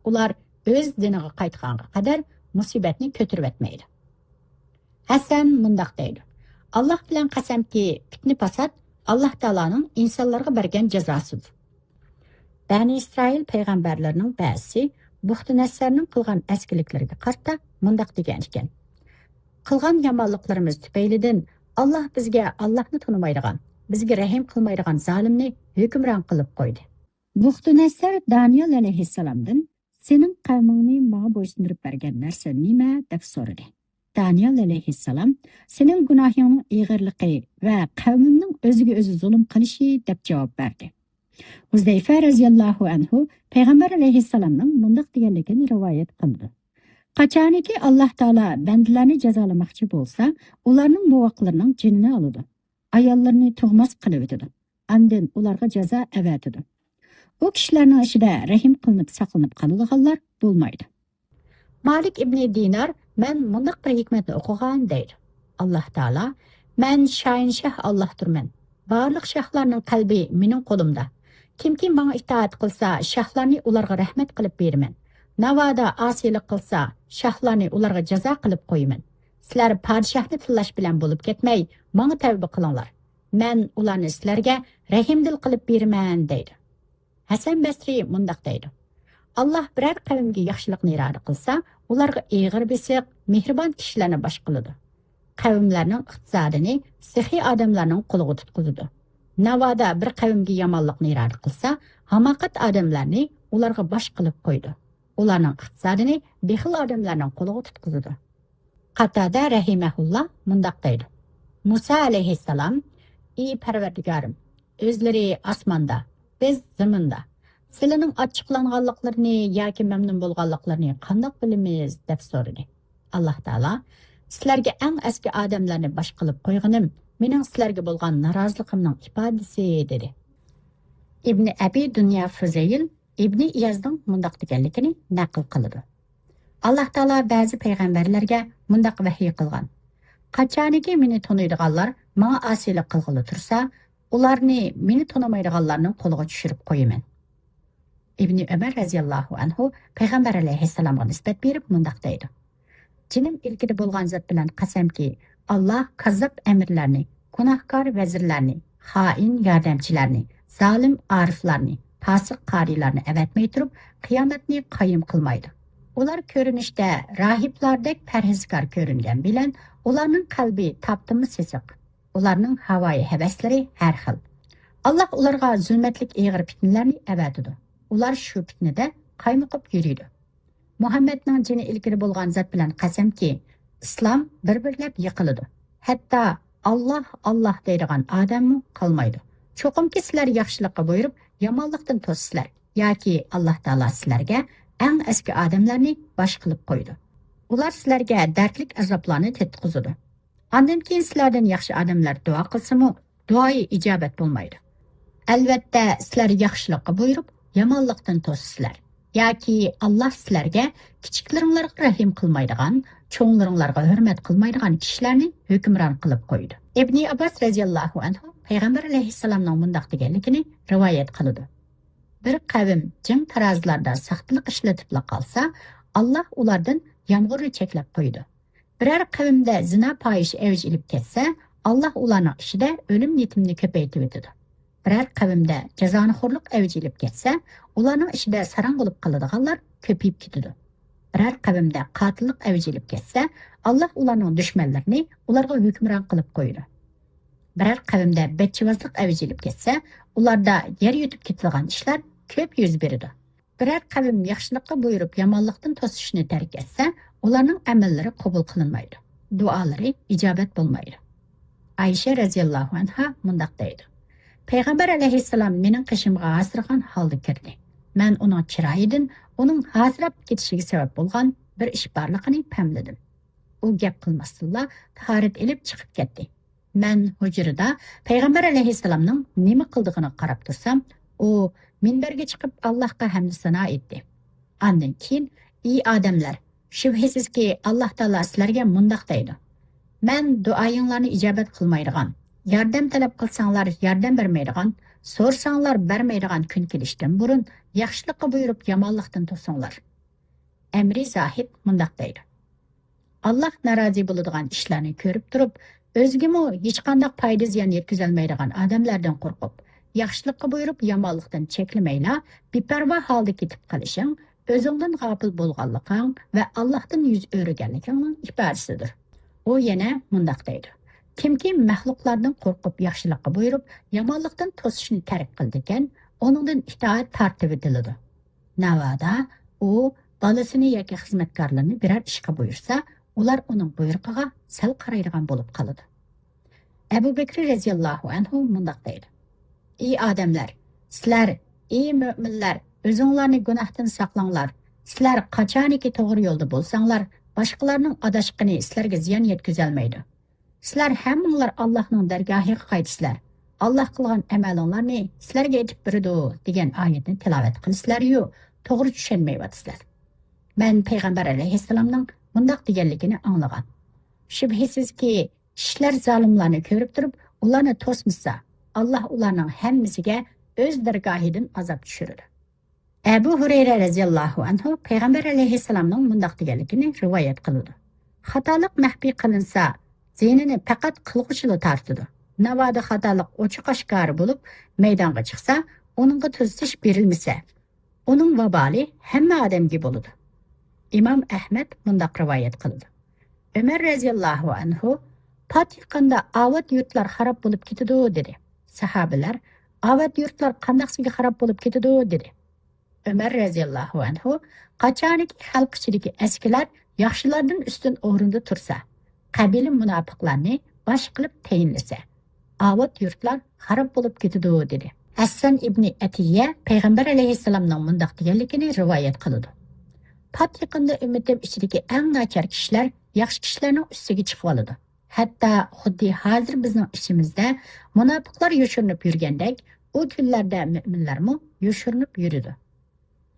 ئۇلار ئۆز دىنىغا قايتقانغا قەدەر مۇسىبەتنى كۆتۈرۈۋەتمەيدۇ. ھەسەن مۇنداق دەيدۇ: ئاللاھ بىلەن قەسەمكى، پىتنە-پاسات ئاللاھ تائالانىڭ ئىنسانلارغا بەرگەن جازاسىدۇر. بەنى ئىسرائىل پەيغەمبەرلىرىنىڭ بەزىسى بۇختۇنەسسەرنىڭ قىلغان ئەسكىلىكلىرىگە قارىتا مۇنداق دېگەن ئىكەن: قىلغان يامانلىقلىرىمىز تۈپەيلىدىن ئاللاھ بىزگە ئاللاھنى تونۇمايدىغان، بىزگە رەھىم قىلمايدىغان زالىمنى ھۆكۈمران قىلىپ قويدى. بۇختۇنەسسەر دانىيال ئەلەيھىسسالامدىن: سېنىڭ قەۋمىڭنى ماڭا بويسۇندۇرۇپ بەرگەن نەرسە نېمە؟ دەپ سورىدى. دانىيال ئەلەيھىسسالام: سېنىڭ گۇناھىڭنىڭ ئېغىرلىقى ۋە قەۋمىمنىڭ ئۆزىگە ئۆزى زۇلۇم قىلىشى، دەپ جاۋاب بەردى. ھۇزەيفە رەزىياللاھۇ ئەنھۇ پەيغەمبەر ئەلەيھىسسالامنىڭ مۇنداق دېگەنلىكىنى رىۋايەت قىلىدۇ: قاچانكى ئاللاھ تائالا بەندىلەرنى جازالىماقچى بولسا، ئۇلارنىڭ بوۋاقلىرىنىڭ جېنىنى ئالىدۇ، ئاياللىرىنى تۇغماس قىلىۋېتىدۇ، ئاندىن ئۇلارغا جازا ئەۋەتىدۇ. ئۇ كىشىلەرنىڭ ئىچىدە رەھىم قىلىنىپ ساقلىنىپ قالىدىغانلار بولمايدۇ. مالىك ئىبنى دىنار: مەن مۇنداق بىر ھېكمەتنى ئوقۇغان، دەيدۇ: ئاللاھ تائالا: مەن شاھىنشاھ ئاللاھتۇرمەن. بارلىق شاھلارنىڭ قەلبى مېنىڭ قولۇمدا. كىمكى ماڭا ئىتائەت قىلسا، شاھلارنى ئۇلارغا رەھمەت قىلىپ بېرىمەن. ناۋادا ئاسىيلىق قىلسا، شاھلارنى ئۇلارغا جازا قىلىپ قويىمەن. سىلەر پادىشاھنى تىللاش بىلەن بولۇپ كەتمەي، ماڭا تەۋبە قىلىڭلار. مەن ئۇلارنى سىلەرگە رەھىمدىل قىلىپ بېرىمەن، دەيدۇ. ھەسەن بەسرى مۇنداق دەيدۇ: ئاللاھ بىرەر قەۋمگە ياخشىلىقنى ئىرادە قىلسا، ئۇلارغا ئېغىر بېسىق، مېھرىبان كىشىلەرنى باش قىلىدۇ. قەۋملەرنىڭ ئىقتىسادىنى سېخىي ئادەملەرنىڭ قولىغا تۇتقۇزىدۇ. ناۋادا بىر قەۋمگە يامانلىقنى ئىرادە قىلسا، ھاماقەت ئادەملەرنى ئۇلارغا باش قىلىپ قويىدۇ. ئۇلارنىڭ ئىقتىسادىنى بېخىل ئادەملەرنىڭ قولىغا تۇتقۇزىدۇ. قاتادە رەھىمەھۇللا مۇنداق دەيدۇ: مۇسا ئەلەيھىسسالام: ئى پەرۋەردىگارىم، ئۆزلىرى ئاسماندا، بىز زېمىندا، سىلىنىڭ ئاچچىقلانغانلىقلىرىنى ياكى مەمنۇن بولغانلىقلىرىنى قانداق بىلىمىز؟ دەپ سورىدى. ئاللاھ تائالا: سىلەرگە ئەڭ ئەسكى ئادەملەرنى باش قىلىپ قويغىنىم مېنىڭ سىلەرگە بولغان نارازىلىقىمنىڭ ئىپادىسى، دېدى. ئىبنى ئەبى دۇنيا فۇزەيل ئىبنى ئىيازنىڭ مۇنداق دېگەنلىكىنى نەقىل قىلىدۇ: ئاللاھ تائالا بەزى پەيغەمبەرلەرگە مۇنداق ۋەھىي قىلغان: قاچانكى مېنى تونۇيدىغانلار ماڭا ئاسىيلىق قىلغىلى تۇرسا، ئۇلارنى مېنى تونۇمايدىغانلارنىڭ قولىغا چۈشۈرۈپ قويىمەن. ئىبنى ئۆمەر رەزىياللاھۇ ئەنھۇ پەيغەمبەر ئەلەيھىسسالامغا نىسبەت بېرىپ مۇنداق دەيدۇ: جېنىم ئىلكىدە بولغان زات بىلەن قەسەمكى، ئاللاھ كاززاپ ئەمىرلەرنى، گۇناھكار ۋەزىرلەرنى، خائىن ياردەمچىلەرنى، زالىم ئارىفلارنى، پاسىق قارىلارنى ئەۋەتمەي تۇرۇپ، قىيامەتنى قايىم قىلمايدۇ. ئۇلار كۆرۈنۈشتە راھىبلاردەك پەرھىزكار كۆرۈنگەن بىلەن، ئۇلارنىڭ قەلبى تاپتىنمۇ سېسىق. ئۇلارنىڭ ھاۋايى ھەۋەسلىرى ھەر خىل. ئاللاھ ئۇلارغا زۇلمەتلىك ئېغىر پىتنىلەرنى ئەۋەتىدۇ. ئۇلار شۇ پىتنىدە قايمۇقۇپ يۈرىدۇ. مۇھەممەدنىڭ جېنى ئىلكىدە بولغان زات بىلەن قەسەمكى، ئىسلام بىر-بىرلەپ يىقىلىدۇ. ھەتتا «ئاللاھ، ئاللاھ» دەيدىغان ئادەممۇ قالمايدۇ. چوقۇمكى سىلەر ياخشىلىققا بۇيرۇپ، يامانلىقتىن توسىسىلەر ياكى ئاللاھ تائالا سىلەرگە ئەڭ ئەسكى ئادەملەرنى باش قىلىپ قويىدۇ. ئۇلار سىلەرگە دەردلىك ئازابلارنى تېتىتقۇزىدۇ. ئاندىن كېيىن سىلەردىن ياخشى ئادەملەر دۇئا قىلسىمۇ، دۇئايى ئىجابەت بولمايدۇ. ئەلۋەتتە، سىلەر ياخشىلىققا بۇيرۇپ، يامانلىقتىن توسىسىلەر. ياكى ئاللاھ سىلەرگە كىچىكلىرىڭلارغا رەھىم قىلمايدىغان، چوڭلىرىڭلارغا ھۆرمەت قىلمايدىغان كىشىلەرنى ھۆكۈمران قىلىپ قويىدۇ. ئىبنى ئابباس رەزىياللاھۇ ئەنھۇ پەيغەمبەر ئەلەيھىسسالامنىڭ مۇنداق دېگەنلىكىنى رىۋايەت قىلىدۇ: بىر قەۋم جىڭ تارازىلاردا ساختىلىق ئىشلىتىپلا قالسا، ئاللاھ ئۇلاردىن يامغۇرنى چەكلەپ قويىدۇ. بىرەر قەۋمدە زىنا پاھىشە ئەۋج ئېلىپ كەتسە، ئاللاھ ئۇلارنىڭ ئىچىدە ئۆلۈم يېتىمنى كۆپەيتىۋېتىدۇ. بىرەر قەۋمدە جازانىخورلۇق ئەۋج ئېلىپ كەتسە، ئۇلارنىڭ ئىچىدە ساراڭ بولۇپ قالىدىغانلار كۆپىيىپ كېتىدۇ. بىرەر قەۋمدە قاتىللىق ئەۋج ئېلىپ كەتسە، ئاللاھ ئۇلارنىڭ دۈشمەنلىرىنى ئۇلارغا ھۆكۈمران قىلىپ قويىدۇ. بىرەر قەۋمدە بەتچىۋازلىق ئەۋج ئېلىپ كەتسە، ئۇلاردا يەر يۇتۇپ كېتىدىغان ئىشلار كۆپ يۈز بېرىدۇ. بىرەر قەۋم ياخشىلىققا بۇيرۇپ، يامانلىقتىن توسۇشنى تەرك ئەتسە، ئۇلارنىڭ ئەمەللىرى قوبۇل قىلىنمايدۇ، دۇئالىرى ئىجابەت بولمايدۇ. ئايشە رەزىياللاھۇ ئەنھا مۇنداق دەيدۇ: پەيغەمبەر ئەلەيھىسسالام مېنىڭ قېشىمغا ھاسىرىغان ھالدا كىردى. مەن ئۇنىڭ چىرايىدىن ئۇنىڭ ھاسىراپ كېتىشىگە سەۋەب بولغان بىر ئىش بارلىقىنى پەملىدىم. ئۇ گەپ قىلماستىنلا تاھارەت ئېلىپ چىقىپ كەتتى. مەن ھۇجرىدا پەيغەمبەر ئەلەيھىسسالامنىڭ نېمە قىلىدىغىنىغا قاراپ تۇرسام، ئۇ مىنبەرگە چىقىپ ئاللاھقا ھەمدۇ سانا ئېيتتى. ئاندىن كېيىن: ئى ئادەملەر، شۈبھىسىزكى، ئاللاھ تائالا سىلەرگە مۇنداق دەيدۇ: مەن دۇئايىڭلارنى ئىجابەت قىلمايدىغان، ياردەم تەلەپ قىلساڭلار ياردەم بەرمەيدىغان، سورىساڭلار بەرمەيدىغان كۈن كېلىشتىن بۇرۇن، ياخشىلىققا بۇيرۇپ، يامانلىقتىن توسۇڭلار. ئەمرى زاھىد مۇنداق دەيدۇ: ئاللاھ نارازى بولىدىغان ئىشلارنى كۆرۈپ تۇرۇپ، ئۆزىگىمۇ ھېچقانداق پايدا زىيان يەتكۈزەلمەيدىغان ئادەملەردىن قورقۇپ، ياخشىلىققا بۇيرۇپ، يامانلىقتىن چەكلىمەيلا، بىپەرۋا ھالدا كېتىپ قېلىشىڭ ئۆزۈڭدىن غاپىل بولغانلىقىڭ ۋە ئاللاھتىن يۈز ئۆرۈگەنلىكىڭنىڭ ئىپادىسىدۇر. ئۇ يەنە مۇنداق دەيدۇ: كىمكى مەخلۇقلاردىن قورقۇپ ياخشىلىققا بۇيرۇپ، يامانلىقتىن توسۇشنى تەرك قىلىدىكەن، ئۇنىڭدىن ئىتائەت تارتىۋېتىلىدۇ. ناۋادا ئۇ بالىسىنى ياكى خىزمەتكارلىرىنى بىرەر ئىشقا بۇيرۇسا، ئۇلار ئۇنىڭ بۇيرۇقىغا سەل قارايدىغان بولۇپ قالىدۇ. ئەبۇ بەكرى رەزىياللاھۇ ئەنھۇ مۇنداق دەيدۇ: ئى ئادەملەر، سىلەر، ئى مۆمىنلەر، ئۆزۈڭلارنى گۇناھتىن ساقلاڭلار. سىلەر قاچانكى توغرا يولدا بولساڭلار، باشقىلارنىڭ ئاداشقىنى سىلەرگە زىيان يەتكۈزەلمەيدۇ. سىلەر ھەممىڭلار ئاللاھنىڭ دەرگاھىغا قايتىسىلەر. ئاللاھ قىلغان ئەمەلىڭلارنى سىلەرگە ئېيتىپ بېرىدۇ، دېگەن ئايەتنى تىلاۋەت قىلىسىلەريۇ، توغرا چۈشەنمەيۋاتىسىلەر. مەن پەيغەمبەر ئەلەيھىسسالامنىڭ مۇنداق دېگەنلىكىنى ئاڭلىغان. شۈبھىسىزكى، كىشىلەر زالىملارنى كۆرۈپ تۇرۇپ، ئۇلارنى توسمىسا، ئاللاھ ئۇلارنىڭ ھەممىسىگە ئۆز دەرگاھىدىن ئازاب چۈشۈرىدۇ. ئەبۇ ھۇرەيرە رەزىياللاھۇ ئەنھۇ پەيغەمبەر ئەلەيھىسسالامنىڭ مۇنداق دېگەنلىكىنى رىۋايەت قىلىدۇ: خاتالىق مەخپىي قىلىنسا، زىيىنىنى پەقەت قىلغۇچىلا تارتىدۇ. ناۋادا خاتالىق ئوچۇق ئاشكارا بولۇپ مەيدانغا چىقسا، ئۇنىڭغا تۈزىتىش بېرىلمىسە، ئۇنىڭ ۋابالى ھەممە ئادەمگە بولىدۇ. ئىمام ئەھمەد مۇنداق رىۋايەت قىلىدۇ: ئۆمەر رەزىياللاھۇ ئەنھۇ پات يېقىندا ئاۋات يۇرتلار خاراب بولۇپ كېتىدۇ، دېدى. ساھابىلەر: ئاۋات يۇرتلار قانداقسىگە خاراب بولۇپ كېتىدۇ؟ دېدى. ئۆمەر رەزىياللاھۇ ئەنھۇ: قاچانكى خەلق ئىچىدىكى ئەسكىلەر ياخشىلاردىن ئۈستۈن ئورۇندا تۇرسا، قەبىلە مۇناپىقلارنى باش قىلىپ تەيىنلىسە، ئاۋات يۇرتلار خاراب بولۇپ كېتىدۇ، دېدى. ھەسسان ئىبنى ئەتىيە پەيغەمبەر ئەلەيھىسسالامنىڭ مۇنداق دېگەنلىكىنى رىۋايەت قىلىدۇ: پات يېقىندا ئۈممىتىم ئىچىدىكى ئەڭ ناچار كىشىلەر ياخشى كىشىلەرنىڭ ئۈستىگە چىقىۋالىدۇ. ھەتتا خۇددى ھازىر بىزنىڭ ئىچىمىزدە مۇناپىقلار يوشۇرۇنۇپ يۈرگەندەك، ئۇ كۈنلەردە مۆمىنلەرمۇ يوشۇرۇنۇپ يۈرىدۇ.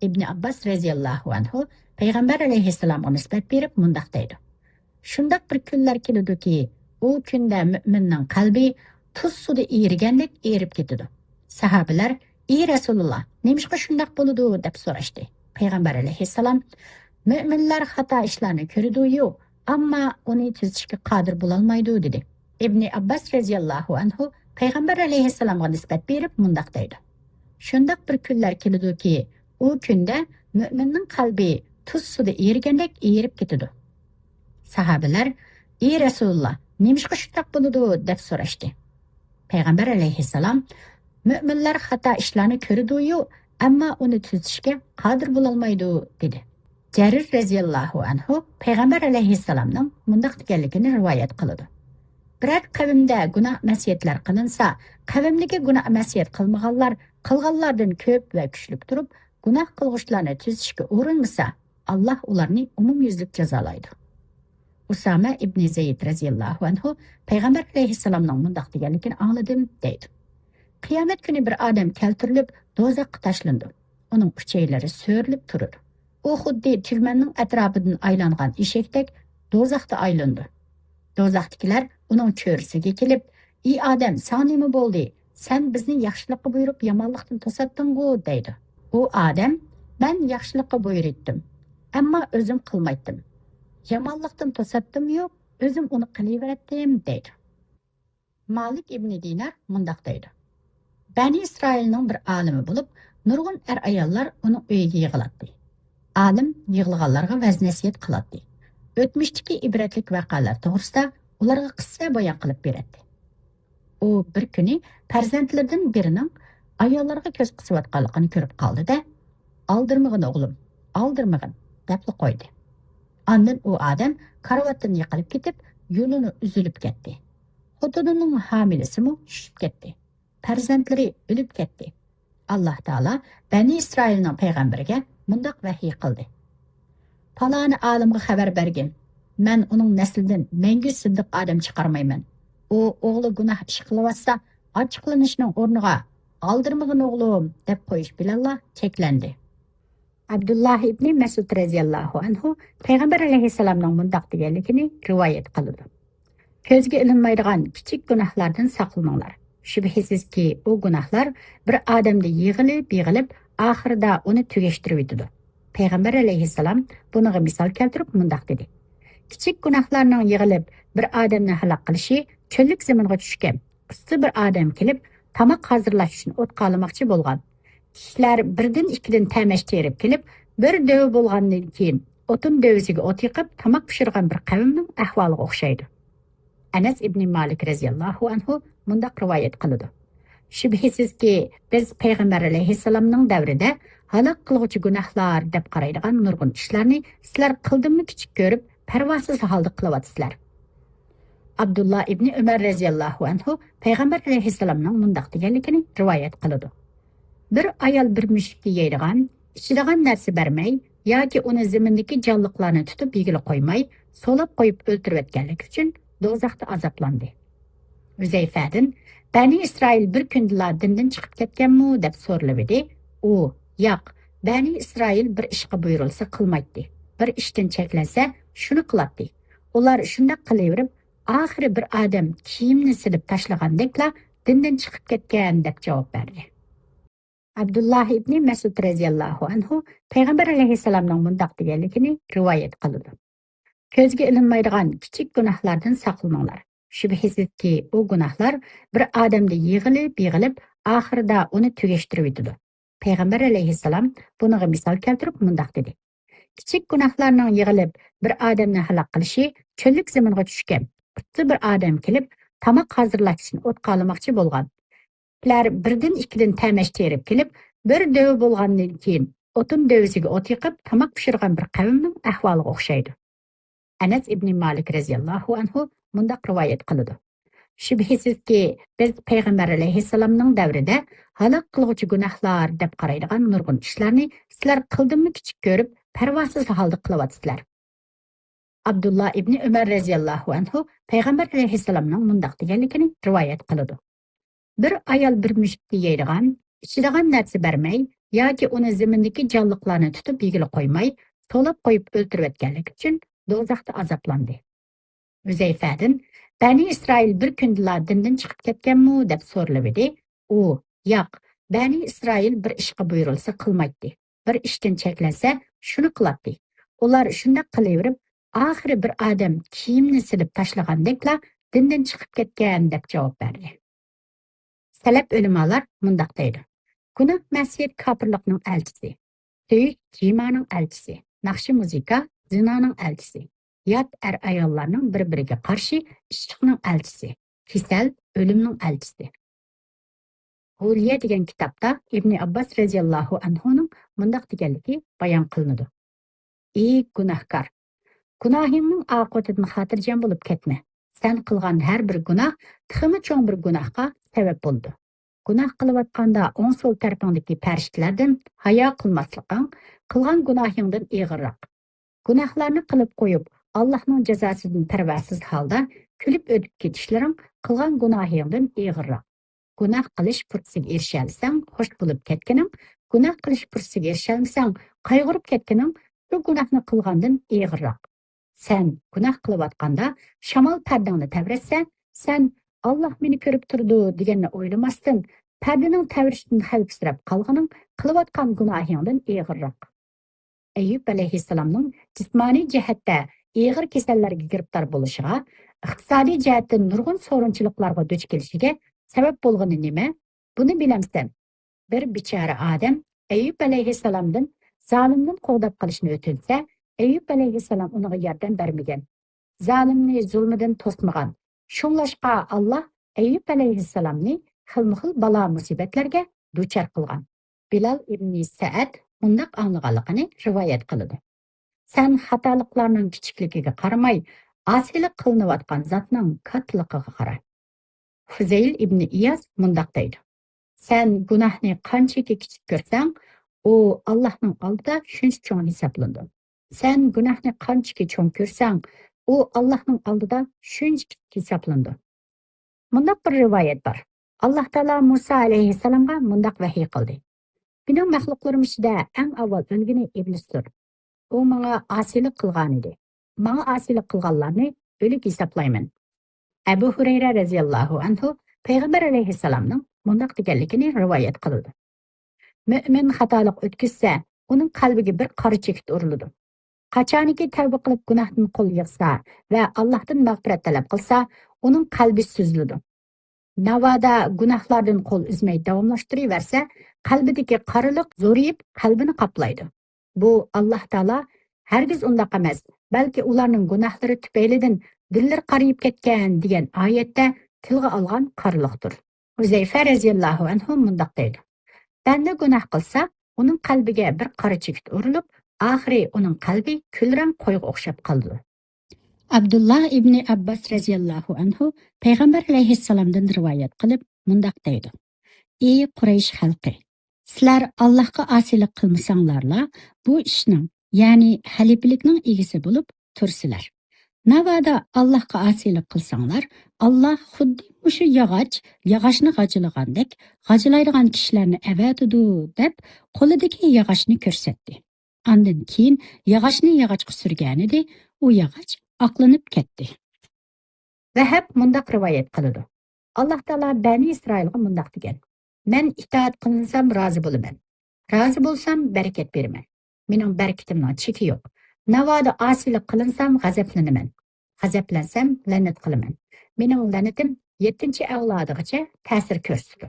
ئىبنى ئابباس رەزىياللاھۇ ئەنھۇ پەيغەمبەر ئەلەيھىسسالامغا نىسبەت بېرىپ مۇنداق دەيدۇ: شۇنداق بىر كۈنلەر كېلىدۇكى، ئۇ كۈندە مۆمىننىڭ قەلبى تۇز سۇدا ئېرىگەندەك ئېرىپ كېتىدۇ. ساھابىلەر: ئى رەسۇلاللا، نېمىشقا شۇنداق بولىدۇ؟ دەپ سوراشتى. پەيغەمبەر ئەلەيھىسسالام: مۆمىنلەر خاتا ئىشلارنى كۆرىدۇ-يۇ، ئەمما ئۇنى تۈزىتىشكە قادىر بولالمايدۇ، دېدى. ئىبنى ئابباس رەزىياللاھۇ ئەنھۇ پەيغەمبەر ئەلەيھىسسالامغا نىسبەت بېرىپ مۇنداق دەيدۇ: شۇنداق بىر كۈنلەر كېلىدۇكى، ئۇ كۈندە مۆمىننىڭ قەلبى تۇز سۇدا ئېرىگەندەك ئېرىپ كېتىدۇ. ساھابىلەر: ئى رەسۇلاللا، نېمىشقا شۇنداق بولىدۇ؟ دەپ سوراشتى. پەيغەمبەر ئەلەيھىسسالام: مۆمىنلەر خاتا ئىشلارنى كۆرىدۇ-يۇ، ئەمما ئۇنى تۈزىتىشكە قادىر بولالمايدۇ، دېدى. جەرىر رەزىياللاھۇ ئەنھۇ پەيغەمبەر ئەلەيھىسسالامنىڭ مۇنداق دېگەنلىكىنى رىۋايەت قىلىدۇ: بىرەر قەۋمدە گۇناھ مەسىيەتلەر قىلىنسا، قەۋمدىكى گۇناھ مەسىيەت قىلمىغانلار قىلغانلاردىن كۆپ ۋە كۈچلۈك تۇرۇپ، گۇناھ قىلغۇچىلارنى تۈزىتىشكە ئۇرۇنمىسا، ئاللاھ ئۇلارنى ئومۇميۈزلۈك جازالايدۇ. ئۇسامە ئىبنى زەيد رەزىياللاھۇ ئەنھۇ پەيغەمبەر ئەلەيھىسسالامنىڭ مۇنداق دېگەنلىكىنى ئاڭلىدىم، دەيدۇ. قىيامەت كۈنى بىر ئادەم كەلتۈرۈلۈپ، دوزاخقا تاشلىنىدۇ. ئۇنىڭ ئۈچەيلىرى سۆرىلىپ تۇرىدۇ. ئۇ خۇددى تۈگمەننىڭ ئەتراپىدىن ئايلانغان ئېشەكتەك دوزاختا ئايلىنىدۇ. دوزاختىكىلەر ئۇنىڭ چۆرىسىگە كېلىپ، ئى ئادەم، ساڭا نېمە بولدى؟ سەن بىزنى ياخشىلىققا بۇيرۇپ، يامانلىقتىن توساتتىڭغۇ، دەيدۇ. ئۇ ئادەم، مەن ياخشىلىققا بۇيرۇيتتىم، ئەمما ئۆزۈم قىلمايتتىم. يامانلىقتىن توساتتىممۇ يوق، ئۆزۈم ئۇنى قىلىۋەتتىم، دەيدۇ. مالىك ئىبنى دىنار مۇنداق دەيدۇ: بەنى ئىسرائىلنىڭ بىر ئالىمى بولۇپ، نۇرغۇن ئەر-ئاياللار ئۇنىڭ ئۆيىگە يىغىلاتتى. ئالىم يىغىلغانلارغا ۋەز-نەسىھەت قىلاتتى. ئۆتمۈشتىكى ئىبرەتلىك ۋەقەلەر توغرىسىدا ئۇلارغا قىسسە بايان قىلىپ بېرەتتى. ئۇ بىر كۈنى پەرزەنتلىرىدىن بىرىنىڭ، ئاياللارغا كۆز قىسىۋاتقانلىقىنى كۆرۈپ قالدى-دە، ئالدىرىمىغىن ئوغلۇم، ئالدىرىمىغىن، دەپلا قويدى. ئاندىن ئۇ ئادەم كارىۋاتتىن يىقىلىپ كېتىپ، يولىنى ئۈزۈلۈپ كەتتى. خوتۇنىنىڭ ھامىلىسىمۇ چۈشۈپ كەتتى. پەرزەنتلىرى ئۆلۈپ كەتتى. ئاللاھ تائالا بەنى ئىسرائىلنىڭ پەيغەمبىرىگە مۇنداق ۋەھىي قىلدى: پالانى ئالىمغا خەۋەر بەرگىن، مەن ئۇنىڭ نەسلىدىن مەڭگۈ سىددىق ئادەم چىقارمايمەن. ئۇ ئوغلى گۇناھ ئىش قىلىۋاتسا، ئاچچىقلىنىشنىڭ ئورنىغا ئالدىرىمىغىن ئوغلۇم دەپ قويۇش بىلەنلا چەكلەندى. ئابدۇللاھ ئىبنى مەسئۇد رەزىياللاھۇ ئەنھۇ پەيغەمبەر ئەلەيھىسسالامنىڭ مۇنداق دېگەنلىكىنى رىۋايەت قىلىدۇ: كۆزگە ئىلىنمايدىغان كىچىك گۇناھلاردىن ساقلىنىڭلار. شۈبھىسىزكى، ئۇ گۇناھلار بىر ئادەمدە يىغىلىپ، يىغىلىپ، ئاخىرىدا ئۇنى تۈگەشتۈرۈۋېتىدۇ. پەيغەمبەر ئەلەيھىسسالام بۇنىڭغا مىسال كەلتۈرۈپ مۇنداق دېدى: كىچىك گۇناھلارنىڭ يىغىلىپ، بىر ئادەمنى ھالاك قىلىشى چۆللۈك زېمىنغا چۈشكەن ئۇستا بىر ئادەم كېلىپ، تاماق ھازىرلاش ئۈچۈن ئوت قالىماقچى بولغان. كىشىلەر بىردىن ئىككىدىن تەمەچ تېرىپ كېلىپ، بىر دۆۋە بولغاندىن كېيىن، ئوتۇن دۆۋىسىگە ئوت يېقىپ، تاماق پىشۇرغان بىر قەۋمنىڭ ئەھۋالىغا ئوخشايدۇ. ئەنەس ئىبنى مالىك رەزىياللاھۇ ئەنھۇ مۇنداق رىۋايەت قىلىدۇ: شۈبھىسىزكى، بىز پەيغەمبەر ئەلەيھىسسالامنىڭ دەۋرىدە ھالاك قىلغۇچى گۇناھلار دەپ قارايدىغان نۇرغۇن ئىشلارنى سىلەر قىلدىنمۇ كىچىك كۆرۈپ، پەرۋاسىز ھالدا قىلىۋاتىسىلەر. ئابدۇللا ئىبنى ئۆمەر رەزىياللاھۇ ئەنھۇ پەيغەمبەر ئەلەيھىسسالامنىڭ مۇنداق دېگەنلىكىنى رىۋايەت قىلىدۇ: بىر ئايال بىر مۈشۈككە يەيدىغان، ئىچىدىغان نەرسە بەرمەي ياكى ئۇنى زېمىندىكى جانلىقلارنى تۇتۇپ يېگىلى قويماي، سولاپ قويۇپ ئۆلتۈرۈۋەتكەنلىكى ئۈچۈن دوزاختا ئازابلاندى. ھۈزەيفەدىن، بەنى ئىسرائىل بىر كۈندىلا دىندىن چىقىپ كەتكەنمۇ؟ دەپ سورىلىۋىدى. ئۇ، ياق، بەنى ئىسرائىل بىر ئىشقا بۇيرۇلسا قىلمايتتى، بىر ئىشتىن چەكلەنسە شۇنى قىلاتتى. ئۇلار شۇنداق قىلىۋېرىپ، ئاخىرى بىر ئادەم كىيىمنى سېلىپ تاشلىغاندەكلا دىندىن چىقىپ كەتكەن، دەپ جاۋاب بەردى. ئابدۇللا ئىبنى مەسئۇد رەزىياللاھۇ ئەنھۇ پەيغەمبەر ئەلەيھىسسالامنىڭ مۇنداق دېگەنلىكىنى رىۋايەت قىلىدۇ: كۆزگە ئىلىنمايدىغان كىچىك گۇناھلاردىن ساقلىنىڭلار. شۈبھىسىزكى، ئۇ گۇناھلار بىر ئادەمدە يىغىلىپ، يىغىلىپ، ئاخىرىدا ئۇنى تۈگەشتۈرۈۋېتىدۇ. پەيغەمبەر ئەلەيھىسسالام بۇنىڭغا مىسال كەلتۈرۈپ مۇنداق دېدى: كىچىك گۇناھلارنىڭ يىغىلىپ بىر ئادەمنى ھالاك قىلىشى چۆللۈك زېمىنغا چۈشكەن ئۇستا بىر ئادەم كېلىپ، تاماق ھازىرلاش ئۈچۈن ئوت قالىماقچى بولغان. كىشىلەر بىردىن ئىككىدىن تەمەچ تېرىپ كېلىپ، بىر دۆۋە بولغاندىن كېيىن، ئوتۇن دۆۋىسىگە ئوت يېقىپ، تاماق پىشۇرغان بىر قەۋمنىڭ ئەھۋالىغا ئوخشايدۇ. ئەنەس ئىبنى مالىك رەزىياللاھۇ ئەنھۇ مۇنداق رىۋايەت قىلىدۇ: شۈبھىسىزكى، بىز پەيغەمبەر ئەلەيھىسسالامنىڭ دەۋرىدە ھالاك قىلغۇچى گۇناھلار دەپ قارايدىغان نۇرغۇن ئىشلارنى سىلەر قىلدىنمۇ كىچىك كۆرۈپ، پەرۋاسىز ھالدا قىلىۋاتىسىلەر. ئابدۇللا ئىبنى ئۆمەر رەزىياللاھۇ ئەنھۇ پەيغەمبەر ئەلەيھىسسالامنىڭ مۇنداق دېگەنلىكىنى رىۋايەت قىلىدۇ: بىر ئايال بىر مۈشۈككە يەيدىغان، ئىچىدىغان نەرسە بەرمەي ياكى ئۇنى زېمىندىكى جانلىقلارنى تۇتۇپ يېگىلى قويماي، سولاپ قويۇپ ئۆلتۈرۈۋەتكەنلىكى ئۈچۈن دوزاختا ئازابلاندى. ھۈزەيفەدىن، بەنى ئىسرائىل بىر كۈندىلا دىندىن چىقىپ كەتكەنمۇ؟ دەپ سورىلىۋىدى. ئۇ، ياق، بەنى ئىسرائىل بىر ئىشقا بۇيرۇلسا قىلمايتتى، بىر ئىشتىن چەكلەنسە شۇنى قىلاتتى. ئۇلار شۇنداق قىلىۋېرىپ، ئاخىرى بىر ئادەم كىيىمنى سېلىپ تاشلىغاندەكلا دىندىن چىقىپ كەتكەن، دەپ جاۋاب بەردى. سەلەپ ئۆلىمالار مۇنداق دەيدۇ: گۇناھ، مەسىيەت كاپىرلىقنىڭ ئەلچىسى، سۆيۈش جىمانىڭ ئەلچىسى، ناخشا، مۇزىكا زىنانىڭ ئەلچىسى، يات ئەر-ئاياللارنىڭ بىر-بىرىگە قارشى ئىششىقنىڭ ئەلچىسى، كېسەل ئۆلۈمنىڭ ئەلچىسى. ھۇليە دېگەن كىتابتا ئىبنى ئابباس رەزىياللاھۇ ئەنھۇنىڭ مۇنداق دېگەنلىكى بايان قىلىنىدۇ: ئى گۇناھكار! گۇناھىڭنىڭ ئاقىۋىتىدىن خاتىرجەم بولۇپ كەتمە. سەن قىلغان ھەر بىر گۇناھ تېخىمۇ چوڭ بىر گۇناھقا سەۋەب بولىدۇ. گۇناھ قىلىۋاتقاندا ئوڭ سول تەرىپىڭدىكى پەرىشتىلەردىن ھايا قىلماسلىقىڭ قىلغان گۇناھىڭدىن ئېغىرراق. گۇناھلارنى قىلىپ قويۇپ، ئاللاھنىڭ جازاسىدىن پەرۋاسىز ھالدا كۈلۈپ ئۆتۈپ كېتىشلىرىڭ قىلغان گۇناھىڭدىن ئېغىرراق. گۇناھ قىلىش پۇرسىتىگە ئېرىشەلىسەڭ، خۇش بولۇپ كەتكىنىڭ، گۇناھ قىلىش پۇرسىتىگە ئېرىشەلمىسەڭ، قايغۇرۇپ كەتكىنىڭ شۇ گۇناھنى قىلغاندىن ئېغىرراق. سەن گۇناھ قىلىۋاتقاندا شامال پەردەڭنى تەۋرەتسە، سەن «ئاللاھ مېنى كۆرۈپ تۇرىدۇ» دېگەننى ئويلىماستىن، پەردىنىڭ تەۋرىشىدىن خەۋپسىرەپ قالغىنىڭ قىلىۋاتقان گۇناھىڭدىن ئېغىرراق. ئەييۇب ئەلەيھىسسالامنىڭ جىسمانىي جەھەتتە ئېغىر كېسەللەرگە گىرىپتار بولۇشىغا، ئىقتىسادىي جەھەتتىن نۇرغۇن سورۇنچىلىقلارغا دۇچ كېلىشىگە سەۋەب بولغىنى نېمە؟ بۇنى بىلەمسەن؟ بىر بىچارە ئادەم ئەييۇب ئەلەيھىسسالامدىن زالىمدىن قوغداپ قېلىشنى ئۆتۈنسە، ئەييۇب ئەلەيھىسسالام ئۇنىڭغا ياردەم بەرمىگەن. زالىمنى زۇلمىدىن توسمىغان. شۇڭلاشقا ئاللاھ ئەييۇب ئەلەيھىسسالامنى خىلمۇخىل بالا-مۇسىبەتلەرگە دۇچار قىلغان. بىلال ئىبنى سەئەد مۇنداق ئاڭلىغانلىقىنى رىۋايەت قىلىدۇ: سەن خاتالىقلارنىڭ كىچىكلىكىگە قارىماي، ئاسىيلىق قىلىنىۋاتقان زاتنىڭ كاتتىلىقىغا قارا. فۇزەيل ئىبنى ئىياز مۇنداق دەيدۇ: سەن گۇناھنى قانچىكى كىچىك كۆرسەڭ، ئۇ ئاللاھنىڭ ئالدىدا شۇنچە چوڭ ھېسابلىنىدۇ. سەن گۇناھنى قانچىكى چوڭ كۆرسەڭ، ئۇ ئاللاھنىڭ ئالدىدا شۇنچە كىچىك ھېسابلىنىدۇ. مۇنداق بىر رىۋايەت بار. ئاللاھ تائالا مۇسا ئەلەيھىسسالامغا مۇنداق ۋەھىي قىلدى: مېنىڭ مەخلۇقلىرىم ئىچىدە ئەڭ ئاۋۋال ئۆلگىنى ئىبلىستۇر. ئۇ ماڭا ئاسىيلىق قىلغانىدى. ماڭا ئاسىيلىق قىلغانلارنى ئۆلۈك ھېسابلايمەن. ئەبۇ ھۇرەيرە رەزىياللاھۇ ئەنھۇ پەيغەمبەر ئەلەيھىسسالامنىڭ مۇنداق دېگەنلىكىنى رىۋايەت قىلىدۇ: مۆمىن خاتالىق ئۆتكۈزسە، ئۇنىڭ قەلبىگە بىر قارا چېكىت ئۇرۇلىدۇ. قاچانكى تەۋبە قىلىپ گۇناھتىن قول يىغسا ۋە ئاللاھتىن مەغپىرەت تەلەپ قىلسا، ئۇنىڭ قەلبى سۈزۈلىدۇ. ناۋادا گۇناھلاردىن قول ئۈزمەي داۋاملاشتۇرۇۋەرسە، قەلبىدىكى قارىلىق زورىيىپ، قەلبىنى قاپلايدۇ. بۇ «ئاللاھ تائالا ھەرگىز ئۇنداق ئەمەس، بەلكى ئۇلارنىڭ گۇناھلىرى تۈپەيلىدىن دىللىرى قارىيىپ كەتكەن» دېگەن ئايەتتە تىلغا ئالغان قارىلىقتۇر. ھۇزەيفە رەزىياللاھۇ ئەنھۇ مۇنداق دەيدۇ: بەندە گۇناھ قىلسا، ئۇنىڭ قەلبىگە بىر قارا چېكىت ئۇرۇلۇپ، ئاخىرى ئۇنىڭ قەلبى كۈلرەڭ قويغا ئوخشاپ قالىدۇ. ئابدۇللا ئىبنى ئابباس رەزىياللاھۇ ئەنھۇ پەيغەمبەر ئەلەيھىسسالامدىن رىۋايەت قىلىپ مۇنداق دەيدۇ: ئى قۇرەيش خەلقى! سىلەر ئاللاھقا ئاسىيلىق قىلمىساڭلارلا، بۇ ئىشنىڭ، يەنى خەلىپىلىكنىڭ ئىگىسى بولۇپ تۇرىسىلەر. ناۋادا ئاللاھقا ئاسىيلىق قىلساڭلار، ئاللاھ خۇددى مۇشۇ ياغاچ ياغاچنى غاجىلىغاندەك غاجىلايدىغان كىشىلەرنى ئەۋەتىدۇ، دەپ قولىدىكى ياغاچنى كۆرسەتتى. ئاندىن كېيىن ياغاچنى ياغاچقا سۈرگەنىدى، ئۇ ياغاچ ئاقلىنىپ كەتتى. ۋەھەب مۇنداق رىۋايەت قىلىدۇ: ئاللاھ تائالا بەنى ئىسرائىلغا مۇنداق دېگەن: مەن ئىتائەت قىلىنسام رازى بولىمەن، رازى بولسام بەرىكەت بېرىمەن. مېنىڭ بەرىكىتىمنىڭ چېكى يوق. ناۋادا ئاسىيلىق قىلىنسام غەزەپلىنىمەن، غەزەپلەنسەم لەنەت قىلىمەن. مېنىڭ لەنىتىم يەتتىنچى ئەۋلادىغىچە تەسىر كۆرسىتىدۇ.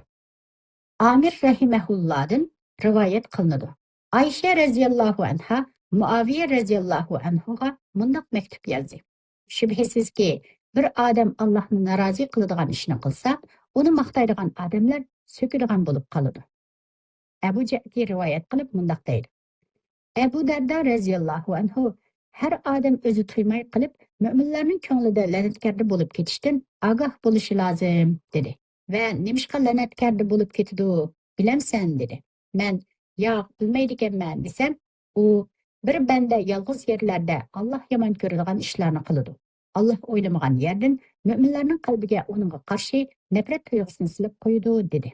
ئامىر رەھىمەھۇللادىن رىۋايەت قىلىنىدۇ. ئائىشە رەزىياللاھۇ ئەنھا مۇئاۋىيە رەزىياللاھۇ ئەنھۇغا مۇنداق مەكتۇپ يازدى: شۈبھىسىزكى، بىر ئادەم ئاللاھنى نارازى قىلىدىغان ئىشنى قىلسا، ئۇنى ماختايدىغان ئادەملەر سۆكىدىغان بولۇپ قالىدۇ. ئەبۇ جەئدى رىۋايەت قىلىپ مۇنداق دەيدۇ: ئەبۇ دەردە رەزىياللاھۇ ئەنھۇ، ھەر ئادەم ئۆزى تۇيماي قىلىپ مۆمىنلەرنىڭ كۆڭلىدە لەنەتكەردە بولۇپ كېتىشتىن ئاگاھ بولۇشى لازىم، دېدى. ۋە نېمىشقا لەنەتكەردە بولۇپ كېتىدۇ، بىلەمسەن؟ دېدى. مەن ياق، بىلمەيدىكەنمەن، دېسەم، ئۇ، بىر بەندە يالغۇز يەرلەردە ئاللاھ يامان كۆرىدىغان ئىشلارنى قىلىدۇ. ئاللاھ ئويلىمىغان يەردىن مۆمىنلەرنىڭ قەلبىگە ئۇنىڭغا قارشى نەپرەت تۇيغۇسىنى سېلىپ قويىدۇ، دېدى.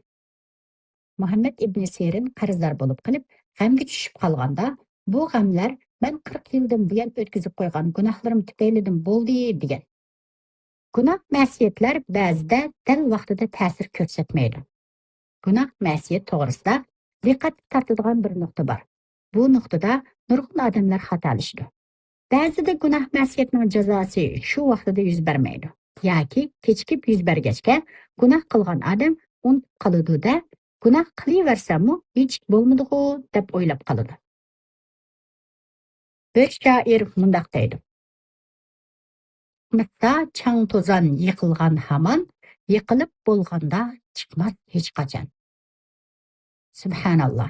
مۇھەممەد ئىبنى سىرىن قەرزدار بولۇپ قېلىپ، غەمگە چۈشۈپ قالغاندا، بۇ غەملەر مەن قىرىق يىلدىن بۇيان ئۆتكۈزۈپ قويغان گۇناھلىرىم تۈپەيلىدىن بولدى، دېگەن. گۇناھ-مەسىيەتلەر بەزىدە دەل ۋاقتىدا تەسىر كۆرسەتمەيدۇ. گۇناھ-مەسىيەت توغرىسىدا دىققەتكە تارتىدىغان بىر نۇقتا بار. بۇ نۇقتىدا نۇرغۇن ئادەملەر خاتالىشىدۇ. بەزىدە گۇناھ-مەسىيەتنىڭ جازاسى شۇ ۋاقتىدا يۈز بەرمەيدۇ ياكى كېچىكىپ يۈز بەرگەچكە، گۇناھ قىلغان ئادەم ئۇنتۇپ قالىدۇ-دە، گۇناھ قىلىۋەرسەممۇ ھېچ بولمىدىغۇ دەپ ئويلاپ قالىدۇ. بىر شائىر مۇنداق دەيدۇ: «قىسمەتتە چاڭ-توزان يىقىلغان ھامان، يىقىلىپ بولغاندا چىقماس ھېچقاچان.» سۇبھاناللا.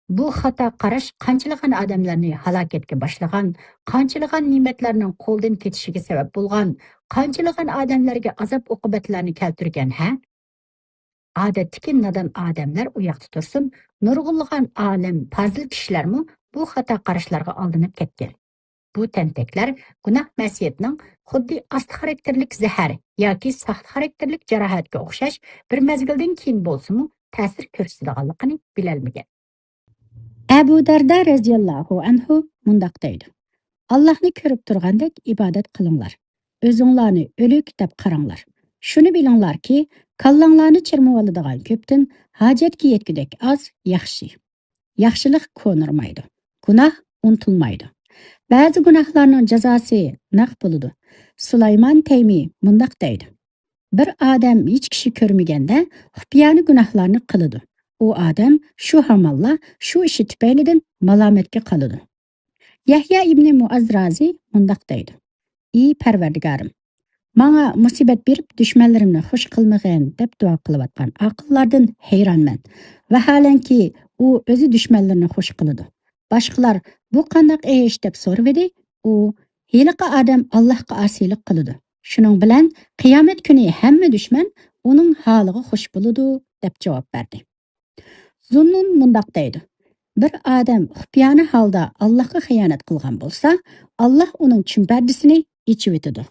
بۇ خاتا قاراش قانچىلىغان ئادەملەرنى ھالاكەتكە باشلىغان، قانچىلىغان نېمەتلەرنىڭ قولدىن كېتىشىگە سەۋەب بولغان، قانچىلىغان ئادەملەرگە ئازاب-ئوقۇبەتلەرنى كەلتۈرگەن، ھە؟ ئادەتتىكى نادان ئادەملەر ئۇ ياقتا تۇرسۇن، نۇرغۇنلىغان ئالىم، پازىل كىشىلەرمۇ بۇ خاتا قاراشلارغا ئالدىنىپ كەتكەن. بۇ تەنتەكلەر گۇناھ-مەسىيەتنىڭ خۇددى ئاستى خاراكتېرلىك زەھەر ياكى ساختا خاراكتېرلىك جاراھەتكە ئوخشاش بىر مەزگىلدىن كېيىن بولسىمۇ تەسىر كۆرسىتىدىغانلىقىنى بىلەلمىگەن. ئەبۇ دەردە رەزىياللاھۇ ئەنھۇ مۇنداق دەيدۇ: «ئاللاھنى كۆرۈپ تۇرغاندەك ئىبادەت قىلىڭلار. ئۆزۈڭلارنى ئۆلۈك دەپ قاراڭلار. شۇنى بىلىڭلاركى، كاللاڭلارنى چىرمىۋالىدىغان كۆپتىن ھاجەتكە يەتكۈدەك ئاز ياخشى. ياخشىلىق كونىرىمايدۇ. گۇناھ ئۇنتۇلمايدۇ. بەزى گۇناھلارنىڭ جازاسى نەق بولىدۇ.» سۇلايمان تەيمى مۇنداق دەيدۇ: «بىر ئادەم ھېچ كىشى كۆرمىگەندە خۇپىيانە گۇناھلارنى قىلىدۇ. ئۇ ئادەم شۇ ھامانلا شۇ ئىشى تۈپەيلىدىن مالامەتكە قالىدۇ.» يەھيا ئىبنى مۇئاز رازى مۇنداق دەيدۇ: «ئى پەرۋەردىگارىم، ماڭا مۇسىبەت بېرىپ، دۈشمەنلىرىمنى خۇش قىلمىغىن» دەپ دۇئا قىلىۋاتقان ئاقىللاردىن ھەيرانمەن. ۋەھالەنكى، ئۇ ئۆزى دۈشمەنلىرىنى خۇش قىلىدۇ. باشقىلار: «بۇ قانداق ئىش؟» دەپ سورىۋىدى. ئۇ: «ھېلىقى ئادەم ئاللاھقا ئاسىيلىق قىلىدۇ. شۇنىڭ بىلەن قىيامەت كۈنى ھەممە دۈشمەن ئۇنىڭ ھالىغا خۇش بولىدۇ» دەپ جاۋاب بەردى. زۇننۇن مۇنداق دەيدۇ: «بىر ئادەم خۇپىيانە ھالدا ئاللاھقا خىيانەت قىلغان بولسا، ئاللاھ ئۇنىڭ چۈمپەردىسىنى ئېچىۋېتىدۇ.